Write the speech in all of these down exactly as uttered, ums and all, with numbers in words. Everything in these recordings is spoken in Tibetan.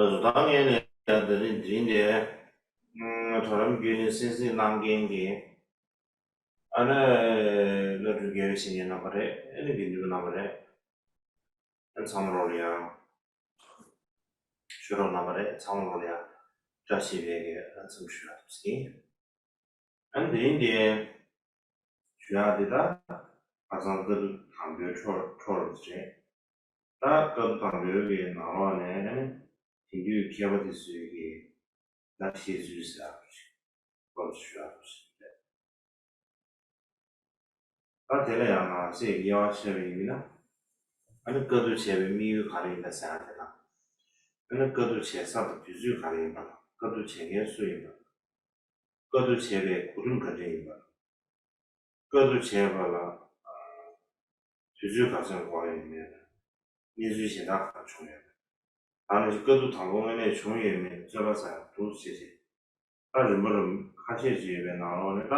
ལགས་སོ། ད་ངས་ནས་ཡང་དེ་རིང་དེ་རིང་དེ་ཨ་དྲ་ལམ་བརྒྱུད་ནས་གསན་གཟིགས་གནང་མཁན་གྱི་ཨ་ནི་བླ་སྤྲུལ་དགེ་བའི་བཤེས་གཉེན་རྣམ་པ་རེད། ཨ་ནི་དགེ་འདུན་པ་རྣམ་པ་རེད། ཨ་ཚང་མ་རོགས་ལ་ཡང་ཆོས་གྲོགས་རྣམ་པ་རེད། ཚང་མ་རོགས་ལ་ཡང་བཀྲ་ཤིས་པའི་གི་ཨ་འཚམས་ཞུ་ཡག་ཐུབ་ཟིན། ཨ་ནི་དེ་རིང་དེ་ཞུ་ཡག་དེ་ད་ཁ་སང་བཀའ་བསྡུ་དང་པོའི་འཕྲོ་འཕྲོ་རུ་རེད། ད་བཀའ་བསྡུ་དང་པོའི་གི་ནང་ལོགས་ནས་ཨ་ནི་དེང་དུས་མཁས་པ་དེ་ཚོའི་གི་ད་བཤད་ཚུལ་ཟེར་ཡག་ཅིག་སྐོར་ཞུ་ཡག་ཐུབ་ཟིན་རེད། ད་དེ་ལ་ཡང་ནང་གསེས་དབྱེ་བ་ཕྱེ་བ་ཡིན་ན། ཨ་ནི་བཀའ་བསྡུ་བྱས་པའི་དམིགས་ཡུལ་ག་རེ་ཡིན་པ་ཟེར་ཡག་དེ་དང་། ཨ་ནི་བཀའ་བསྡུ་བྱེད་ས་དང་དུས་ཚོད་ག་རེ་ཡིན་པ་དང་། བཀའ་བསྡུ་བྱེད་མཁན་སུ་ཡིན་པ་དང་། བཀའ་བསྡུ་བྱས་པའི་གོ་རིམ་ག་འདྲ་ཡིན་པ་དང་། བཀའ་བསྡུ་བྱས་པ་ལ་དུས་ཚོད་ག་ཚོད་འགོར་ཡོད་མེད་དང་། གནས་ཚུལ་གཞན་དག་གང་བྱུང་ཡོད་མེད། ད་ནི་བཀའ་བསྡུ་དང་པོ་དངོས་གནས་བྱུང་ཡོད་མེད་རྩོད་པ་ཟེར་ཡག་འདུག་ཟེར་བྱས། ད་རིམ་པ་རུ་ཁ་ཤས་ཅིག་ཡོད་པའི་ནང་ལོགས་ནས་ད།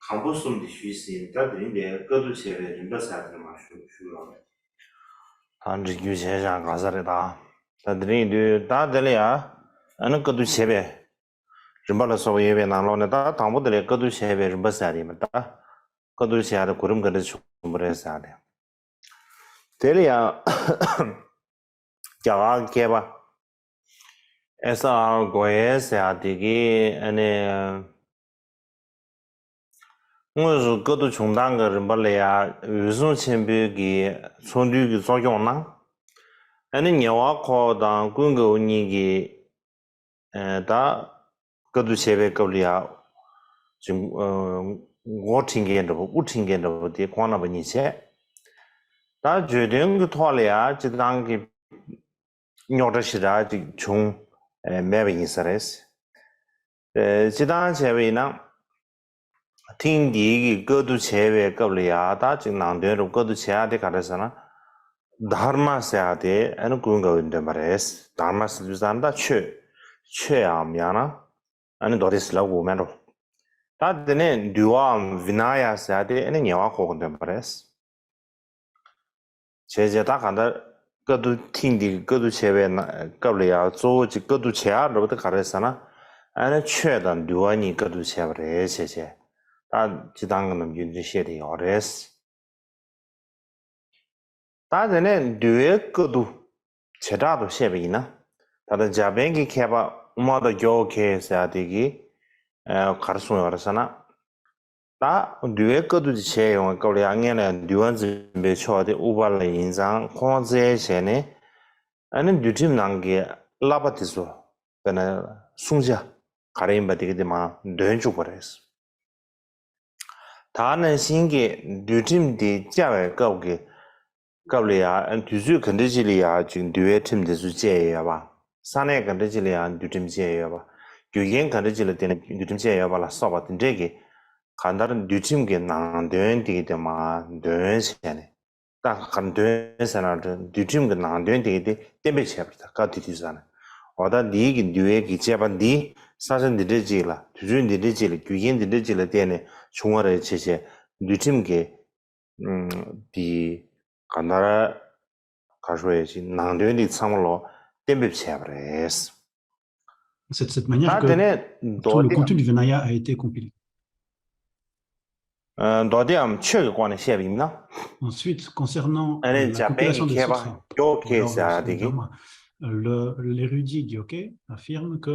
དང་པོ་གསུམ་དེ་ཞུས་ཟིན། ད་དེ་རིང་དེ་བཀའ་བསྡུ་བྱས་པའི་རིམ་པ་ཟེར་དེ་མར་ཞུ་ཞུ་ཡོང་རེད། ད་འདྲི་རྒྱུ་བྱས་ཀྱང་དགའ་ས་རེད་ད། ད་དེ་རིང་དུས་ད་དེ་ལ་ཡ། ཨ་ནི་བཀའ་བསྡུ་བྱས་པའི་རིམ་པ་ལ་སོགས་པ་ཡོད་པའི་ནང་ལོགས་ནས་ད་དང་པོ་དེ་ལ་བཀའ་བསྡུ་བྱས་པའི་རིམ་པ་ཟེར་དེ་ཡིན་པ་ད། བཀའ་བསྡུ་བྱས་ཡ་དེ་གོ་རིམ་ག་འདྲ་བྱུང་བ་རེད་ཟེར་དེ། དེ་ལ་ཡ། རྒྱ་གར་མཁས་པ་ཨེས་ཨར་གོ་ཡེ་ཟེར་ཡ་དེ་གིས་ཨ་ནི། དངོས་སུ་བཀའ་བསྡུ་བྱུང་སྟངས་ཀྱི་རིམ་པ་ལ་ཡང་འོད་སྲུང་ཆེན་པོའི་གི་ཚོགས་འདུའི་གི་གཙོ་སྐྱོང་གནང་། ཨ་ནི་ཉེ་བར་མཁོ་དང་ཀུན་དགའ་བོ་གཉིས་ཀྱིས་ཨ་ད་བཀའ་བསྡུ་བྱས་པའི་སྐབས་ལ་ཡང་ཅིག་ཨ་མགོ་ཁྲིད་མཁན་འདྲ་པོ་དབུ་ཁྲིད་མཁན་འདྲ་པོ་དེ་ཁོང་རྣམ་པ་གཉིས་བྱས། ད་བརྗོད་དོན་གྱི་ཐོག་ལ་ཡང་སྤྱིར་བཏང་གི་རྙོག་དྲ་ཞེ་དྲག་ཅིག་བྱུང་ཨ་མེད་པ་ཡིན་ས་རེད། ཨ་སྤྱིར་བཏང་བྱས་པ་ཡིན་ན། ཐེངས་འདིའི་གི་བཀའ་བསྡུ་བྱས་པའི་སྐབས་ལ་ཡང་ད་ཅིག་ནང་དོན་རུ་བཀའ་བསྡུ་བྱེད་ཡག་དེ་ག་རེ་ཟེར་ན། དྷརྨ་ཟེར་ཡག་དེ་ཨ་ནི་ཀུན་དགའ་བོའི་འདོན་པ་རེད། དྷརྨ་ཟེར་དུས་ཙང་ད་ཆོས། ཆོས་འམ་ཡང་ན་ཨ་ནི་མདོ་སྡེ་ཟེར་ལབ་དགོས་མེད་འགྲོ། ད་དེ་ནས་འདུལ་བའམ་བི་ནཱ་ཡ་ཟེར་ཡག་དེ་ཨ་ནི་ཉེ་བར་མཁོ་གི་འདོན་པ་རེད། བྱས་རྗེས་ད་གང་ལྟར་བཀའ་བསྡུ་ཐེངས་འདི་གི་བཀའ་བསྡུ་བྱས་པའི་ན་སྐབས་ལ་ཡང་གཙོ་བོ་ཅིག་བཀའ་བསྡུ་བྱེད་ཡག་འགྲོ་བ་དེ་ག་རེ་ཟེར་ན། ཨ་ནི་ཆོས་དང་འདུལ་བ་གཉིས་བཀའ་བསྡུ་བྱས་པ་རེད་བྱས་བྱས། ད་སྤྱིར་བཏང་གི་ནམ་རྒྱུན་འདི་བཤད་དེ་ཡོད་རེད། ད་དེ་ནས་འདུལ་བའི་བཀའ་བསྡུ་བྱེ་བྲག་ཏུ་བཤད་པ་ཡིན་ན། ད་ལྟ་འཇར་པན་གྱི་མཁས་པ་ཨུ་མ་ཏ་ཀྱོ་ཁེ་ཟེར་ཡག་དེ་གིས་ཨ་ག་རེ་གསུངས་ཡོད་རེད་ཟེར་ན། ད་འདུལ་བའི་བཀའ་བསྡུ་དེ་བྱས་ཡོང་བའི་སྐབས་ལ་ཡང་སྔོན་ལ་ཡང་འདུལ་བ་འཛིན་པའི་མཆོག་དེ་ཨུ་པ་ལ་ཡིན་ཙང་ཁོང་བཙལ་བྱས་ནས་ཨ་ནི་འདུལ་ཁྲིམས་ནང་གི་བསླབ་པ་དེ་ཚོ་དཔེར་ན་བསྲུང་བྱ་ག་རེ་ཡིན་པ་དེ་ག་དེ་མར་འདོན་བཅུག་པ་རེད། ད་ནང་བཞིན་གྱི་འདུལ་ཁྲིམས་དེ་བཅའ་བའི་སྐབས་ཀྱི་སྐབས་ལ་ཡང་དུས་ཚོད་ག་འདྲ་ཅིག་ལ་ཡང་ཅིག་འདུལ་བའི་ཁྲིམས་དེ་ཚོ་བཅས་ཡོད་པ། ས་གནས་ག་འདྲ་ཅིག་ལ་ཡང་འདུལ་ཁྲིམས་བཅས་ཡོད་པ། རྒྱུ་རྐྱེན་ག་འདྲ་ཅིག་ལ་བརྟེན་ནས་འདུལ་ཁྲིམས་བཅས་ཡོད་པ་ལ་སོགས་པ་དེ་འདྲས་ཀྱི་གང་ལྟར་འདུལ་ཁྲིམས་ཀྱི་ནང་དོན་དེ་ག་དེ་མར་འདོན་བྱས་ནས། ད་ག་འདོན་ཟེར་ན་འདུལ་ཁྲིམས་ཀྱི་ནང་དོན་དེ་ག་དེ་གཏན་འབེབས་བྱས་པ་རེད། ད་སྐབས་དེ་དུས་ཙང་ནས་འོ་ད་འདིའི་གི་འདུལ་བའི་གི་བཅས་པ་འདི་ས་ཆ་འདི་འདྲས་ཅིག་ལ་དུས་ཚོད་འདི་འདྲས་ཅིག་ལ་རྒྱུ་རྐྱེན་འདི་འདྲས་ཅིག་ལ་བརྟེན་ནས་བྱུང་བ་རེད་བྱས་བྱས་འདུལ་ཁྲིམས་ཀྱི་འདི་ག་འདྲ་ག་ཤོ་ཡ་ཅིག་ནང་དོན་འདི་ཚང་མ་ལོ་གཏན་འབེབས་བྱས་པ་རེད། C'est de cette manière ད་དེ་que ནས་tout མདོ་le སྡེ། contenu du Vinaya a été compilé. ཨ་མདོ་སྡེའམ་ཆོས་ཀྱི་སྐོར་ནས་བཤད་པ་ཡིན་ན། Ensuite, concernant ཨ་ནི་euh, la འཇར་པན་གྱི་compilation des མཁས་པ་sutras, ཀྱོ་ou ཁེ་alors ཟེར་ཡ་le དེ་གིས། Dhamma, le- l'érudit Gyoke affirme que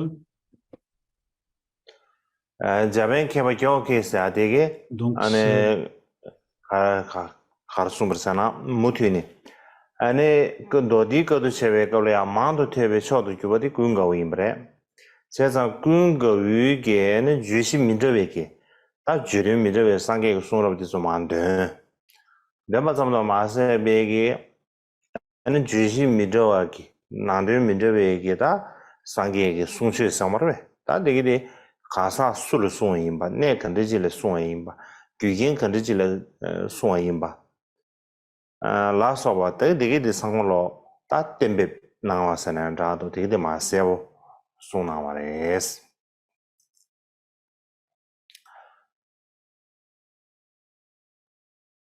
ཨ་འཇར་པན་མཁས་པ་ཀྱོ་ཁེ་ཟེར་ཡ་དེ་གིས། donc ཨ་ce- ནི་ག་ག་གར་གསུངས་པར་ཟེར་ན་མུ་མཐུད་ནས། ཨ་ནི་ཀ་མདོ་སྡེའི་བཀའ་བསྡུ་བྱས་པའི་སྐབས་ལ་ཡང་མང་དུ་ཐོས་པའི་མཆོག་ཏུ་གྱུར་པ་དེ་ཀུན་དགའ་བོ་ཡིན་པ་རེད། བྱས་ཙང་ཀུན་དགའ་བོའི་གི་ཨ་ནི་བརྗོད་གཞི་མི་འདྲ་བའི་གི་ད་བརྗོད་དོན་མི་འདྲ་བའི་སངས་རྒྱས་ཀྱི་གསུང་རབ་དེ་ཚོ་མར་འདོན། འདོན་པ་ཙམ་དུ་མ་ཟད་པའི་གི་ཨ་ནི་བརྗོད་གཞི་མི་འདྲ་བ་གི་ནང་དོན་མི་འདྲ་བའི་གི་ད་སངས་རྒྱས་ཀྱི་གསུང་ཆོས་ཟེར་བ་རེད། ད་དེ་གི་དེ་གང་ཟག་སུ་ལ་གསུངས་པ་ཡིན་པ། གནས་ག་འདྲ་ཅིག་ལ་གསུངས་པ་ཡིན་པ། རྒྱུ་རྐྱེན་ག་འདྲ་ཅིག་ལ་ཨ་གསུངས་པ་ཡིན་པ། ཨ་ལ་སོགས་པ་དེ་དེ་གི་དེ་ཚང་མ་ལོ་ད་གཏན་འབེབས་གནང་བ་ཟེར་ན་འདྲ་འདུག་དེ་གི་དེ་མར་གསལ་པོ་གསུངས་གནང་བ་རེད།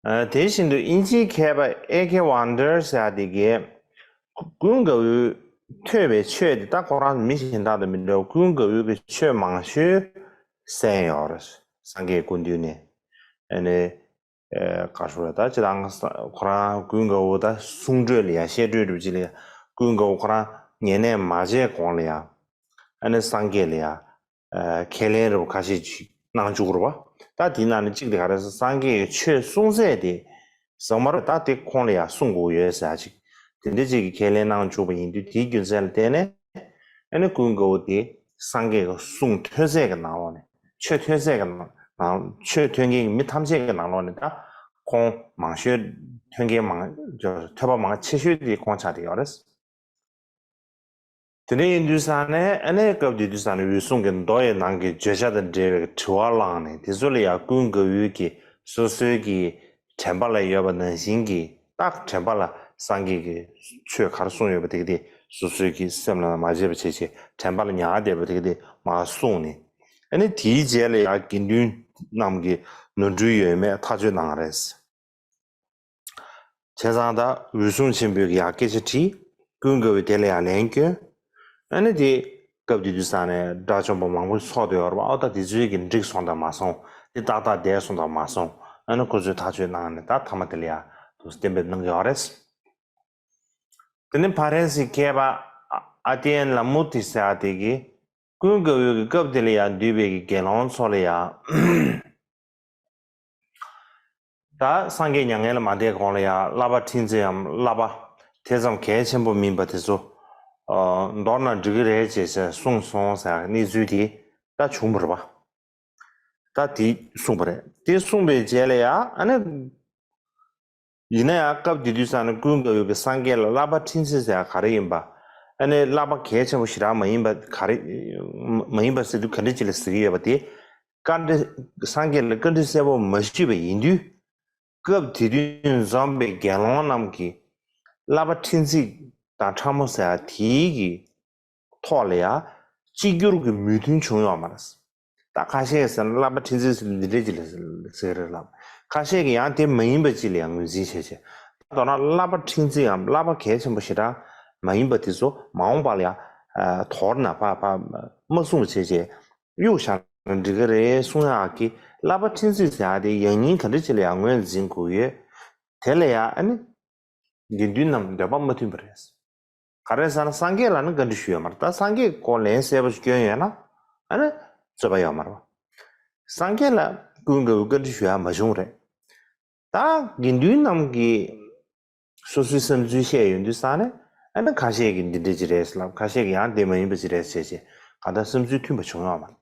ཨ་དེ་བཞིན་དུ་དབྱིན་ཇིའི་མཁས་པ་ཨེ་ཁེ་ཝན་ཌར་ཟེར་ཡ་དེ་གིས་ཀུན་དགའ་བོའི་ ཐོས་པའི་ཆོས་དེ་ད་ཁོ་རང་མི་གཞན་དག་དང་མི་འདྲ་བར་ཀུན་དགའ་བོའི་གི་ཆོས་མང་ཤོས་གསན་ཡོད་རེད། སངས་རྒྱས་སྐུ་མདུན་ནས། ཨ་ནི། ཨེ། ག་ཞུ་རེད། ད་ཅི་ལ་ང་ས་ཁོ་རང་ཀུན་དགའ་བོ་ད་གསུང་གྲོས་ལ་ཡ་བཤད་གྲོས་འདྲ་བོ་ཅིག་ལ་ཡ་ཀུན་དགའ་བོ་ཁོ་རང་ཉན་ནས་མ་བྱས་གོང་ལ་ཡ། ཨ་ནི་སངས་རྒྱས་ལ་ཡ། ཨ། ཁས་ལེན་འདྲ་བོ་ཁ་ཤས་ཅིག་གནང་བཅུག་རེད་པ། ད་དེའི་ནང་ནས་གཅིག་དེ་ག་རེ་ཟེར། སངས་རྒྱས་ཀྱི་ཆོས་གསུང་ཚད་དེ་ཟབ་མོ་རེད། ད་དེ་ཁོང་ལ་ཡ་གསུང་དགོས་ཡོད་ཟེར་ཡ་ཅིག་དེ་འདྲ་ཅིག་གི་ཁས་ལེན་གནང་བཅུག་པ་ཡིན་དུས། དེའི་རྒྱུ་མཚན་ལ་བརྟེན་ནས། ཨ་ནི་ཀུན་དགའ་བོ་དེ་སངས་རྒྱས་ཀྱི་གསུང་ཐོས་ཚད་ཀྱི་ནང་ལོགས་ནས། ཆོས་ཐོས་ཚད་ཀྱི་ནང་། ཆོས་ཐོས་མཁན་གྱི་མི་ཐམས་ཅད་ཀྱི་ནང་ལོགས་ནས་ད་ཁོང་མང་ཤོས། ཐོས་མཁན་མང་། ཐོས་པ་མང་ཆེ་ཤོས་དེ་ཁོང་ཆགས་བསྡད་ཡོད་རེད། དེ་འདྲ་ཡིན་དུས་ཙང་ནས། ཨ་ནི་སྐབས་དེ་དུས་ཙང་ནས་འོད་སྲུང་གི་མདོ་ཡི་ནང་གི་བརྗོད་བྱ་དང་འབྲེལ་བའི་དྲི་བ་བླངས་ནས། དེ་ཚོ་ལ་ཡ་ཀུན་དགའ་བོའི་གི་སོ་སོའི་གི་དྲན་པ་ལ་ཡོད་པ་ནང་བཞིན་གྱི། ད་དྲན་པ་ལ་སངས་རྒྱས་ཀྱིས་ཆོས་ག་རེ་གསུངས་ཡོད་པ་དེ་ག་དེ་སོ་སོའི་གི་སེམས་ལ་མ་བརྗེད་པ་བྱས་བྱས། དྲན་པ་ལ་ཉར་བསྡད་པ་དེ་ག་དེ་མར་གསུངས་ནས། ཨ་ནི་དེའི་རྗེས་ལ་ཡ་དགེ་འདུན་རྣམས་ཀྱིས་ནོར་འཁྲུལ་ཡོད་མེད་ཐག་གཅོད་གནང་བ་རེད། བྱས་ཙང་ད་འོད་སྲུང་ཆེན་པོས་ཀྱི་ཡང་སྐད་ཆ་དྲིས། ཀུན་དགའ་བོས་དེ་ལ་ཡང་ལན་བསྐྱོན། ཨ་ནི་དེ་སྐབས་དེ་དུས་ཙང་ནས་དགྲ་བཅོམ་པ་མང་པོ་ཚོགས་བསྡད་ཡོད་རེད་པ། ཨོ་ད་དེ་ཚོའི་གི་འགྲིག་སོང་དང་མ་སོང་། དེ་ཏག་ཏག་བསྡད་སོང་དང་མ་སོང་། ཨ་ནི་ཁོ་ཚོས་ཐག་གཅོད་གནང་ནས། ད་མཐའ་མ་དེ་ལ་ཡང་དུ་གཏན་འབེབས་གནང་གི་ཡོད་རེད། དེ་ནས་ཕ་རན་སིའི་མཁས་པ་ཨ་ཏི་ཡན་ལ་མུ་ཏི་ཟེར་བ་དེ་གིས། ཀུན་དགའ་བོའི་གི་སྐབས་དེ་ལ་ཡང་འདུས་པའི་གི་དགེ་སློང་ཚོ་ལ་ཡང་། ད་སངས་རྒྱས་མྱ་ངན་ལས་མ་འདས་གོང་ལ་ཡང་བསླབ་པ་ཁྲིམས་རྩིས་འམ་བསླབ་པ་དེ་ཙམ་གལ་ཆེན་པོ་མིན་པ་དེ་ཚོ། ཨ། མདོར་ན་འགྲིག་གི་རེད་ཅེས་ཟེར་གསུངས་སོང་ཟེར་གནས་ཚུལ་དེ་ད་བྱུང་བ་རེད་པ། ད་དེ་གསུངས་པ་རེད། དེ་གསུངས་པའི་རྗེས་ལ་ཡང་། ཨ་ནི། ཡིན་ན་ཡང་སྐབས་དེ་དུས་ཙང་ནས་ཀུན་དགའ་བོས་ཀྱི་སངས་རྒྱས་ལ་བསླབ་པ་ཁྲིམས་རྩིས་ཟེར་ཡ་ག་རེ་ཡིན་པ། ཨ་ནི་བསླབ་པ་གལ་ཆེན་པོ་ཞེ་དྲག་མ་ཡིན་པ་ག་རེ། མ་ཡིན་པ་ཟེར་དུས་ག་འདྲ་ཅིག་ལ་ཟེར་གྱི་ཡོད་པ་དེ། བཀའ་འདྲི། སངས་རྒྱས་ལ་བཀའ་འདྲི་གསལ་པོ་མ་ཞུས་པ་ཡིན་དུས། སྐབས་དེ་དུས་འཛོམས་པའི་དགེ་སློང་རྣམས་ཀྱིས་བསླབ་པ་ཁྲིམས་རྩིས་དང་ཕྲ་མོ་ཟེར་ཡ་དེའི་གི་ཐོག་ལ་ཡང་གཅིག་གྱུར་གྱི་མོས་མཐུན་བྱུང་ཡོད་མ་རེད། ད་ཁ་ཤས་ཟེར་ན་བསླབ་པ་ཁྲིམས་རྩིས་ཟེར་འདི་འདྲ་ཅིག་ལ་ཟེར་རེད་ལབ། ཁ་ཤས་ཀྱིས་ཡང་དེ་མ་ཡིན་པ་ཅིག་ལ་ཡང་ངོས་འཛིན་བྱས་བྱས། མདོར་ན་བསླབ་པ་ཁྲིམས་རྩིས་འམ་བསླབ་པ་གལ་ཆེན་པོ་ཞེ་དྲག་མ་ཡིན་པ་དེ་ཚོ་མ་འོངས་པ་ལ་ཡང་། ཨ། དོར་ན་ཕར་ཕར་མ་གསུངས་པ་བྱས་བྱས། གཡུག་བཞག་ན་འགྲིག་གི་རེད་གསུང་ཡག་གི། བསླབ་པ་ཁྲིམས་རྩིས་ཟེར་ཡག་དེ་ཡང་སྙིང་ག་འདྲ་ཅིག་ལ་ཡང་ངོས་འཛིན་དགོས་ཡོད། དེ་ལ་ཡང་ཨ་ནི། དགེ་འདུན་རྣམས་འདོད་པ་མ་མཐུན་པ་རེད། ག་རེ་ཟེར་ན་སངས་རྒྱས་ལ་ནི་བཀའ་འདྲི་ཞུས་ཡོད་མ་རེད། ད་སངས་རྒྱས་ཀྱིས་ལན་གསལ་པོ་ཞིག་བསྐྱོན་ཡོད་ན། ཨ་ནི་རྩོད་པ་ཡོད་མ་རེད་པ། སངས་རྒྱས་ལ་ཀུན་དགའ་བོས་བཀའ་འདྲི་ཞུ་ཡག་མ་བྱུང་རེད། ད་དགེ་འདུན་རྣམས་ཀྱིས་སོ་སོའི་བསམ་ཚུལ་བཤད་ཡོང་དུས་ཙང་ནས། ཨ་ནི་ཁ་ཤས་ཀྱིས་འདི་འདྲ་ཅིག་རེད་ལབ། ཁ་ཤས་ཀྱིས་ཡང་དེ་མ་ཡིན་པ་ཅིག་རེད་ཟེར་བྱས། གང་ལྟར་བསམ་ཚུལ་མཐུན་པ་བྱུང་ཡོད་མ་རེད།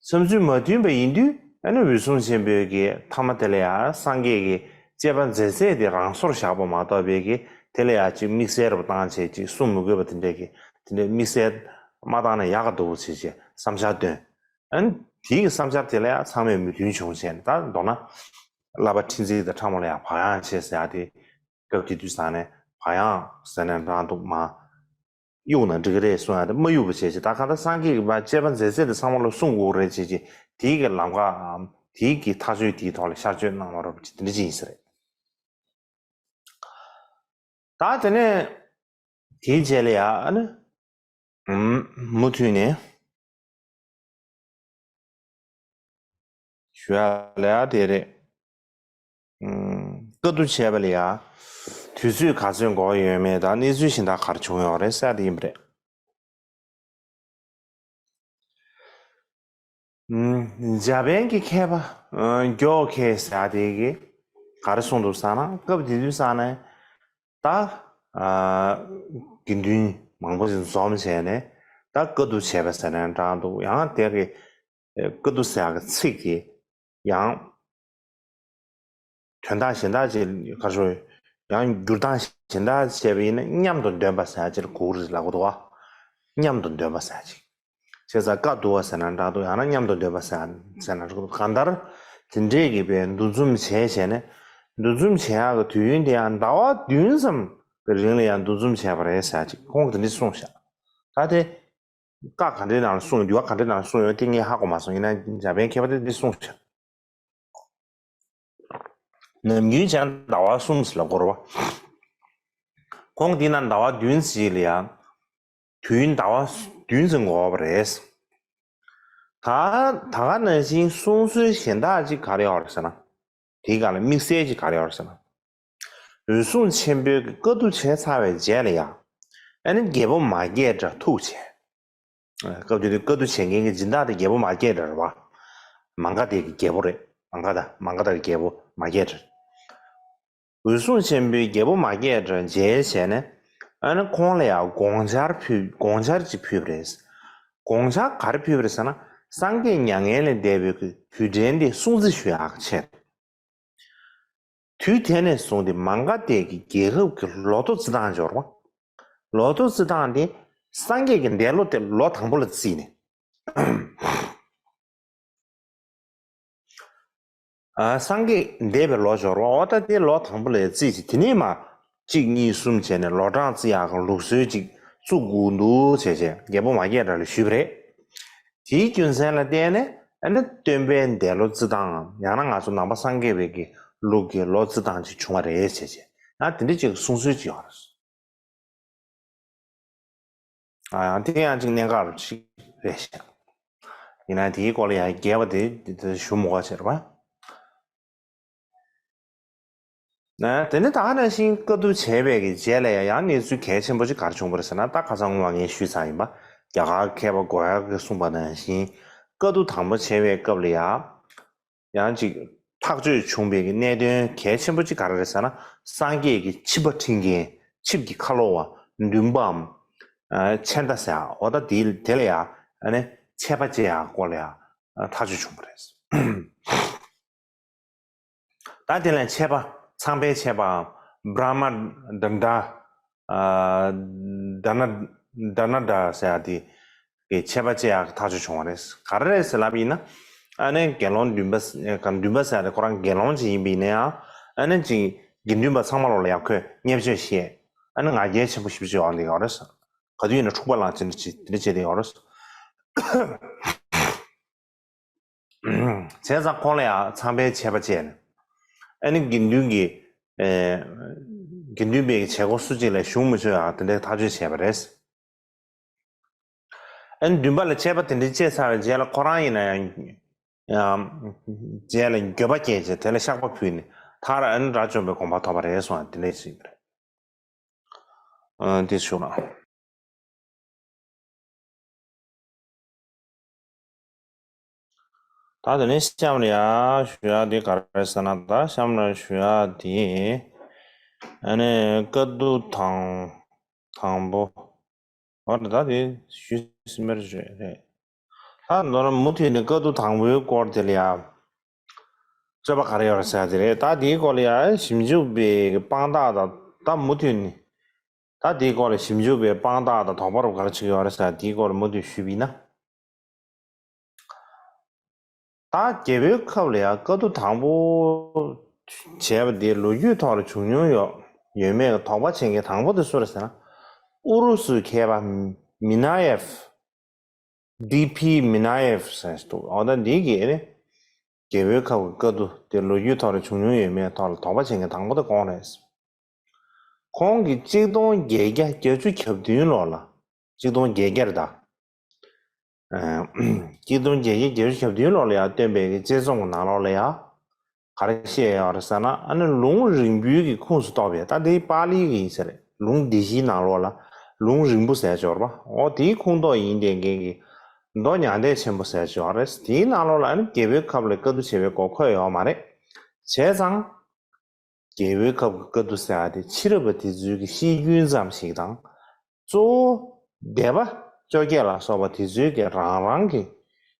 བསམ་ཚུལ་མ་མཐུན་པ་ཡིན་དུས། ཨ་ནི་འོད་སྲུང་ཆེན་པོས་ཀྱིས་མཐའ་མ་དེ་ལ་ཡང་སངས་རྒྱས་ཀྱི་སྤྱད་པ་མཛད་ཚད་དེ་རང་སོར་བཞག་པ་མ་གཏོགས་པའི་གི། དེ་ལ་ཡང་ཅིག་དམིགས་བསལ་རུ་བཏང་བྱས་ཅིག་གསུང་མི་དགོས་པ་དེ་འདྲས་ཀྱི། དེ་འདྲས་དམིགས་བསལ་མ་བཏང་ན་ཡག་ག་འདུག་ཅེས་བྱས་བསམ་འཆར་བཏོན། ཨ་ནི་དེའི་གི་བསམ་འཆར་དེ་ལ་ཡང་ཚང་མས་མོས་མཐུན་བྱུང་བྱས་ནས། ད་མདོར་ན། བསླབ་པ་ཁྲིམས་རྩིས་དང་ཕྲ་མོ་ལ་ཡང་བག་ཡངས་བྱེད་ཟེར་ཡག་དེ། སྐབས་དེ་དུས་ཙང་ནས་བག་ཡངས་ཟེར་ན་འདྲ་འདུག་མ། གཡུག་ན་འགྲིག་གི་རེད་གསུང་ཡག་དེ་མ་གཡུག་པ་བྱས་བྱས། ད་གང་ལྟར་སངས་རྒྱས་ཀྱི་མ་སྤྱད་པ་མཛད་ཚད་དེ་ཚང་མ་ལ་གསུང་དགོས་རེད་བྱས་བྱས། དེའི་གི་ལམ་ཁའམ་དེའི་གི་ཐག་གཅོད་དེའི་ཐོག་ལ་ཤར་བསྐྱོད་གནང་བ་རོབ་ཅིག་དེ་འདྲ་ཅིག་ཡིན་ས་རེད། ད་དེ་ནས་དེའི་རྗེས་ལ་ཡང་། ཨ་ནི། ཨུམ། མུ་མཐུད་ནས་ཞུ་ཡག་ལ་ཡང་དེ་རེད། ཨུམ། བཀའ་བསྡུ་བྱས་པ་ལ་ཡང་དུས་ཚོད་ག་ཚོད་འགོར་ཡོད་མེད་དང་། གནས་ཚུལ་གཞན་དག་ག་རེ་བྱུང་ཡོད་རེད་ཟེར་ཡག་དེ་ཡིན་པ་རེད། ཨུམ། འཇར་པན་གྱི་མཁས་པ། ཨ། གྱོ་ཁེ་ཟེར་ཡག་དེ་གིས་ག་རེ་གསུངས་འདུག་ཟེར་ན། སྐབས་དེ་དུས་ཙང་ནས་ད། ཨ། དགེ་འདུན་མང་པོ་ཞིག་འཛོམས་བྱས་ནས་ད་བཀའ་བསྡུ་བྱས་པ་ཟེར་ན་འདྲ་འདུག་ཡང་དེ་གི་བཀའ་བསྡུ་ཟེར་ཡག་གི་ཚིག་དེ་ཡང་དོན་དག་གཞན་དག་ཅིག་ག་རེ་ཞུ། ཡང་བསྒྱུར་སྟངས་གཞན་དག་བྱས་པ་ཡིན་ན་མཉམ་དུ་འདོན་པ་ཟེར་ཡག་ཅིག་ལ་གོ་གི་རེད་ལབ་ཀྱི་འདུག་བ། མཉམ་དུ་འདོན་པ་ཟེར་ཡག་ཅིག་བྱས་ཙང་བཀའ་བསྡུ་བ་ཟེར་ན་འདྲ་འདུག་ཡང་ན་མཉམ་དུ་འདོན་པ་ཟེར་ཟེར་ན་འདྲ་འདུག་གང་ལྟར་དེ་འདྲས་ཀྱི་བའི་འདུ་འཛོམས་བྱས་བྱས་ནས། འདུ་འཛོམས་བྱེད་ཡག་གི་དུས་ཡུན་དེ་ཡང་ཟླ་བ་བདུན་ཙམ་གྱི་རིང་ལ་ཡང་འདུ་འཛོམས་བྱས་པ་རེད་ཟེར་ཡག་ཅིག་ཁོང་གིས་དེ་འདྲས་གསུངས་ཤག་ད་དེ། བཀའ་ག་འདྲའི་ནང་ལ་གསུངས་ཡོད། འདུལ་བ་ག་འདྲའི་ནང་ལ་གསུངས་ཡོད་དེ་ངས་ཧ་གོ་མ་སོང་། ཡིན་ན་འཇར་པན་མཁས་པ་དེ་འདི་གསུངས་ཤག་ནམ་རྒྱུན་བྱས་ན་ཟླ་བ་གསུམ་ཟེར་ལ་གོ་རེད་བ། ཁོང་འདི་ན་ཟླ་བ་བདུན་ཞིག་ལ་ཡང་ དུས་ཟླ་བ་བདུན་ཙམ་འགོར་བ་རེད། ད་ད་ག་ནང་བཞིན་གསུང་སྲོལ་གཞན་དག་ཅིག་ག་རེ་ཡོད་རེད་ཟེར་ན། དེའི་སྒང་ལ་དམིགས་བསལ་ཅིག་ག་རེ་ཡོད་རེད་ཟེར་ན། འོད་སྲུང་ཆེན་པོའི་བཀའ་བསྡུ་བྱས་ཚར་བའི་རྗེས་ལ་ཡང་། ཨ་ནི་རྒྱལ་པོ་མ་སྐྱེས་དགྲ་ཐུག་བྱས། སྐབས་དེ་དུས་བཀའ་བསྡུ་བྱེད་མཁན་གྱི་སྦྱིན་བདག་དེ་རྒྱལ་པོ་མ་སྐྱེས་དགྲ་རེད་བ། མ་ག་དྷ་གི་རྒྱལ་པོ་རེད། མ་ག་དྷ་མ་ག་དྷ་གི་རྒྱལ་པོ་མ་སྐྱེས་དགྲ། འོད་སྲུང་ཆེན་པོས་རྒྱལ་པོ་མ་སྐྱེས་དགྲ་མཇལ་བྱས་ནས། ཨ་ནི་ཁོང་ལ་ཡང་དགོངས་འཆར་ཕུལ་དགོངས་འཆར་ཅིག་ཕུལ་བ་རེད། དགོངས་འཆར་ག་རེ་ཕུལ་བ་རེད་ཟེར་ན། སངས་རྒྱས་མྱ་ངན་ལས་འདས་པའི་དུས་དྲན་དེ་སྲུང་བརྩི་ཞུ་ཡག་ཆེད། དུས་དེ་ནས་བཟུང་སྟེ་མ་ག་དྷ་གི་རྒྱལ་ཁབ་ཀྱི་ལོ་ཐོ་བརྩི་སྟངས་འབྱོར་བ། ལོ་ཐོ་བརྩི་སྟངས་དེ་སངས་རྒྱས་ཀྱི་འདས་ལོ་དེ་ལོ་དང་པོ་ལ་བརྩིས་ནས། ཨ། སངས་རྒྱས་འདས་པའི་ལོ་འབྱོར་བ། འོ་ད་དེ་ལོ་དང་པོ་ལ་བརྩིས་ཤིང་། དེ་ནས་མར་གཅིག་གཉིས་གསུམ་བྱས་ནས་ལོ་གྲངས་བརྩི་ཡག་གི་ལུགས་སྲོལ་ཅིག་བཙུགས་དགོས་འདུག་བྱས་བྱས་རྒྱལ་པོ་མ་སྐྱེས་དགྲ་ལ་ཞུས་པ་རེད། དེའི་རྒྱུ་མཚན་ལ་བརྟེན་ནས། ཨ་ནི་སྟོན་པའི་འདས་ལོ་བརྩི་སྟངས། ཡང་ན་ང་ཚོ་ནང་པ་སངས་རྒྱས་པའི་གི་ལུགས་ཀྱི་ལོ་བརྩི་སྟངས་ཅིག་བྱུང་བ་རེད་བྱས་བྱས། ཡང་དེ་འདྲ་ཅིག་གསུང་སྲོལ་ཅིག་ཡོད་རེད། ཨ། ཡང་དེ་ཡང་ཅིག་གནད་འགག་ཅིག་རེད་ཤག་ཡིན་ན་དེའི་སྐོར་ལ་ཡང་རྒྱས་པ་དེ་དེ་ཞུ་མི་དགོས་ཟེར་བ། ཨ། དེ་ནས་ད་ག་ནང་བཞིན་བཀའ་བསྡུ་བྱས་པའི་གི་རྗེས་ལ་ཡང་ཡང་གནས་ཚུལ་གལ་ཆེན་པོ་ཅིག་ག་རེ་བྱུང་བ་རེད་ཟེར་ན། ད་ཁ་སང་སྔོན་མ་ངས་ཞུས་ཚར་ཡིན་པ། རྒྱ་གར་མཁས་པ་གོ་ཡ་གིས་གསུངས་པ་ནང་བཞིན། བཀའ་བསྡུ་དང་པོ་བྱས་པའི་སྐབས་ལ་ཡང་། ཡང་ཅིག་ཐག་གཅོད་བྱུང་བའི་གི་གནད་དོན་གལ་ཆེན་པོ་ཅིག་ག་རེ་རེད་ཟེར་ན། སངས་རྒྱས་ཀྱི་ཆིབས་པ་འཁྲིད་མཁན། ཆིབས་ཀྱི་ཁ་ལོ་བ། འདུན་པའམ། ཨ། མཆན་བརྡ་ཟེར་ཡ། འོ་ད་དེ་དེ་ལ་ཡང་། ཨ་ནི་ཆད་པ་བཅད་ཡ་སྐོར་ལ་ཡང་། ཨ། ཐག་གཅོད་བྱུང་བ་རེད། ད་དེ་ལ་ཆད་པ། ཚངས་པའི་ཆད་པའམ། བྷྲ་མ་དན་ད། ཨ། དྷ་ན། དྷ་ན་དྷ་ཟེར་ཡ་དེ་གི་ཆད་པ་བཅད་ཡག་གི་ཐག་གཅོད་བྱུང་བ་རེད། ག་རེ་རེད་ཟེར་ལབ་པ་ཡིན་ན། ཨ་ནི་དགེ་སློང་འདུན་པ། འདུན་པ་ཟེར་ཡ་དེ་ཁོ་རང་དགེ་སློང་ཅིག་ཡིན་པ་ཡིན་ན་ཡང་། ཨ་ནི་ཅིག་དགེ་འདུན་པ་ཚང་མ་ལོག་ལ་ཡག་ཁོས་བརྙས་བཅོས་བཤད། ཨ་ནི་ང་རྒྱལ་ཆེན་པོ་ཞེ་པོ་ཅིག་ཡོང་བསྡད་ཡོད་རེད། ག་དུས་ཡིན་ན་འཁྲུག་པ་ལངས་བྱས་ནས་ཅིག་དེ་འདྲ་བྱས་བསྡད་ཡོད་རེད། བྱས་ཙང་ཁོང་ལ་ཡང་ཚངས་པའི་ཆད་པ་བཅད་ནས། ཨ་ནི་དགེ་འདུན་གྱི། ཨེ། དགེ་འདུན་པའི་བྱེད་སྒོ་སུ་གཅིག་ལ་ཞུགས་མི་ཆོག་ཡ་དེ་འདྲའི་ཐག་གཅོད་བྱས་པ་རེད། ཨ་ནི་འདུན་པ་ལ་ཆད་པ་དེ་འདྲའི་བཅད་ཚར་བའི་རྗེས་ལ་ཁོ་རང་ཡིན་ན་ཡང་། ཡང་། རྗེས་ལ་འགྱོད་པ་སྐྱེས་བྱས་དེ་ལ་བཤགས་པ་ཕུལ་ནས་མཐར་ཨ་ནི་དགྲ་བཅོམ་པའི་གོ་འཕང་ཐོབ་པ་རེད་གསུངས་པ་དེ་འདྲ་ཞིག་རེད། ཨ། དེ་ཞུ་ན། ད་དེ་ནས་གཤམ་ལ་ཡ་ཞུ་ཡ་དེ་ག་རེ་ཟེར་ན། ད་གཤམ་ལ་ཞུ་ཡ་དེ། ཨ་ནི་བཀའ་བསྡུ་དང་། དང་པོ། འོ་ད་དེ་ཞུས་ཟིན་པ་རེད། ད་མདོར་ན་མུ་མཐུད་ནས་བཀའ་བསྡུ་དང་པོའི་སྐོར་དེ་ལ་ཡ། རྩོད་པ་ག་རེ་ཡོད་རེད་ཟེར་དེ་རེད། ད་དེའི་སྐོར་ལ་ཡ་ཞིབ་འཇུག་པའི་དཔང་རྟགས་དང་། ད་མུ་མཐུད་ནས། ད་དེའི་སྐོར་ལ་ཞིབ་འཇུག་པའི་དཔང་རྟགས་དང་དོགས་པ་རུ་ག་རེ་བྱེད་ཀྱི་ཡོད་རེད་ཟེར་དེའི་སྐོར་ལ་མུ་མཐུད་ཞུས་པ་ཡིན་ན། ད་རྒྱལ་པོའི་ཁབ་ལ་ཡ་བཀའ་བསྡུ་དང་པོ་བྱས་པ་དེ་ལོ་རྒྱུས་ཐོག་ལ་བྱུང་མྱོང་ཡོད་ཡོད་མེད་ཀྱི་དོགས་པ་བྱེད་མཁན་དང་པོ་དེ་སུ་རེད་ཟེར་ན། ཨུ་རུ་སུའི་མཁས་པ་མི་ན་ཡེབ། ཌི་ཕི་མི་ན་ཡེབ་ཟེར་འདུག་འོ་ད་འདི་གིས་ནི། རྒྱལ་པོའི་ཁབ་ཀྱི་བཀའ་བསྡུ་དེ་ལོ་རྒྱུས་ཐོག་ལ་བྱུང་མྱོང་ཡོད་མེད་ཐོག་ལ་དོགས་པ་བྱེད་མཁན་དང་པོ་དེ་ཁོང་རེད། ཁོང་གིས་གཅིག་སྟོང་བརྒྱད་བརྒྱ་བརྒྱད་ཅུ་གྱ་བདུན་ལོ་ལ། གཅིག་སྟོང་བརྒྱད་བརྒྱ་རེད་ད། ཨ། གཅིག་སྟོང་བརྒྱད་བརྒྱ་བརྒྱད་ཅུ་གྱ་བདུན་ལོ་ལ་ཡ་བཏོན་པའི་དཔྱད་རྩོམ་གྱི་ནང་ལོགས་ལ་ཡ། ག་རེ་བཤད་ཡོད་རེད་ཟེར་ན། ཨ་ནི་ལུང་རིང་པོའི་གི་ཁུངས་སུ་གཏོགས་པའི། ད་དེ་པཱ་ལིའི་གི་ཡིན་ས་རེད། ལུང་སྡེ་བཞིའི་ནང་ལོགས་ལ་ལུང་རིང་པོ་ཟེར་ཡོད་རེད་པ། འོ་དེའི་ཁུངས་གཏོགས་ཡིན་བསྡད་མཁན་གྱི་མདོ་མྱང་འདས་ཆེན་པོ་ཟེར་ཡོད་རེད། དེའི་ནང་ལོགས་ལ་ཨ་ནི་རྒྱལ་པོའི་ཁབ་ལ་བཀའ་བསྡུ་བྱེད་པའི་སྐོར་འཁོད་ཡོད་མ་རེད། བྱས་ཙང་། རྒྱལ་པོའི་ཁབ་ཀྱི་བཀའ་བསྡུ་ཟེར་བ་དེ་ཕྱི་རབས་པ་དེ་ཚོའི་གི་བཤད་རྒྱུན་ཙམ་ཞིག་དང་། གཙོ་བོ་སྡེ་པ་བཅོ་བརྒྱད་ལ་སོགས་པ་དེ་ཚོའི་གི་རང་རང་གི་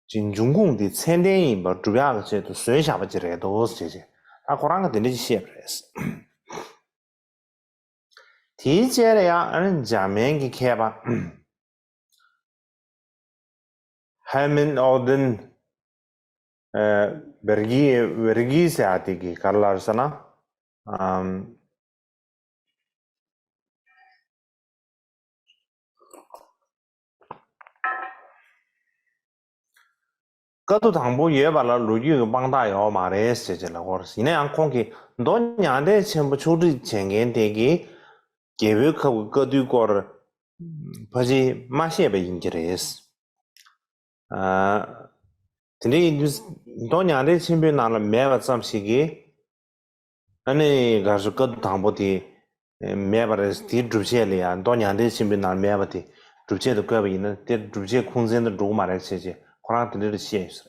ཅིག་འབྱུང་ཁུངས་དེ་ཚད་ལྡན་ཡིན་པར་སྒྲུབ་ཡག་གི་ཆེད་དུ་བཟོས་བཞག་པ་ཅིག་རེད་འདུག་ཟེར་བྱས། ད་ཁོ་རང་གིས་དེ་འདྲ་ཅིག་བཤད་པ་རེད། དེའི་རྗེས་ལ་ཡང་ཨ་ནི་འཇར་མན་གྱི་མཁས་པ་ཧེ་མིན་ཨོ་དིན། ཨ། བེར་གི་བེར་གི་ཟེར་ཡ་དེ་གིས་ག་རེ་ལབ་ཟེར་ན། ཨམ། བཀའ་བསྡུ་དང་པོ་ཡོད་པ་ལ་ལོ་རྒྱུས་ཀྱི་དཔང་རྟགས་ཡོད་མ་རེད་ཟེར་བྱས་ལབ་ཀྱི་ཡོད་རེད། ཡིན་ན་ཡང་ཁོང་གིས་མདོ་མྱང་འདས་ཆེན་པོ་ཕྱོགས་སྒྲིག་བྱེད་མཁན་དེ་གིས་རྒྱལ་པོའི་ཁབ་ཀྱི་བཀའ་བསྡུའི་སྐོར་ ཕལ་ཆེར་མ་བཤད་པ་ཡིན་གྱི་རེད། ཨ། དེ་འདྲ་ཡིན་དུས་མདོ་མྱང་འདས་ཆེན་པོའི་ནང་ལ་མེད་པ་ཙམ་ཞིག་གིས། ཨ་ནི་གར་སོ་བཀའ་བསྡུ་དང་པོ་དེ་མེད་པ་རེད། དེའི་སྒྲུབ་བྱེད་ལ་ཡང་མདོ་མྱང་འདས་ཆེན་པོའི་ནང་མེད་པ་དེ་སྒྲུབ་བྱེད་དུ་བཀོད་པ་ཡིན་ན་དེ་སྒྲུབ་བྱེད་ཁུངས་བཙན་དུ་འགྲོ་གི་མ་རེད་ཅེས་ཅེས་ཁོ་རང་དེ་འདྲ་བཤད་ཡོད་ས་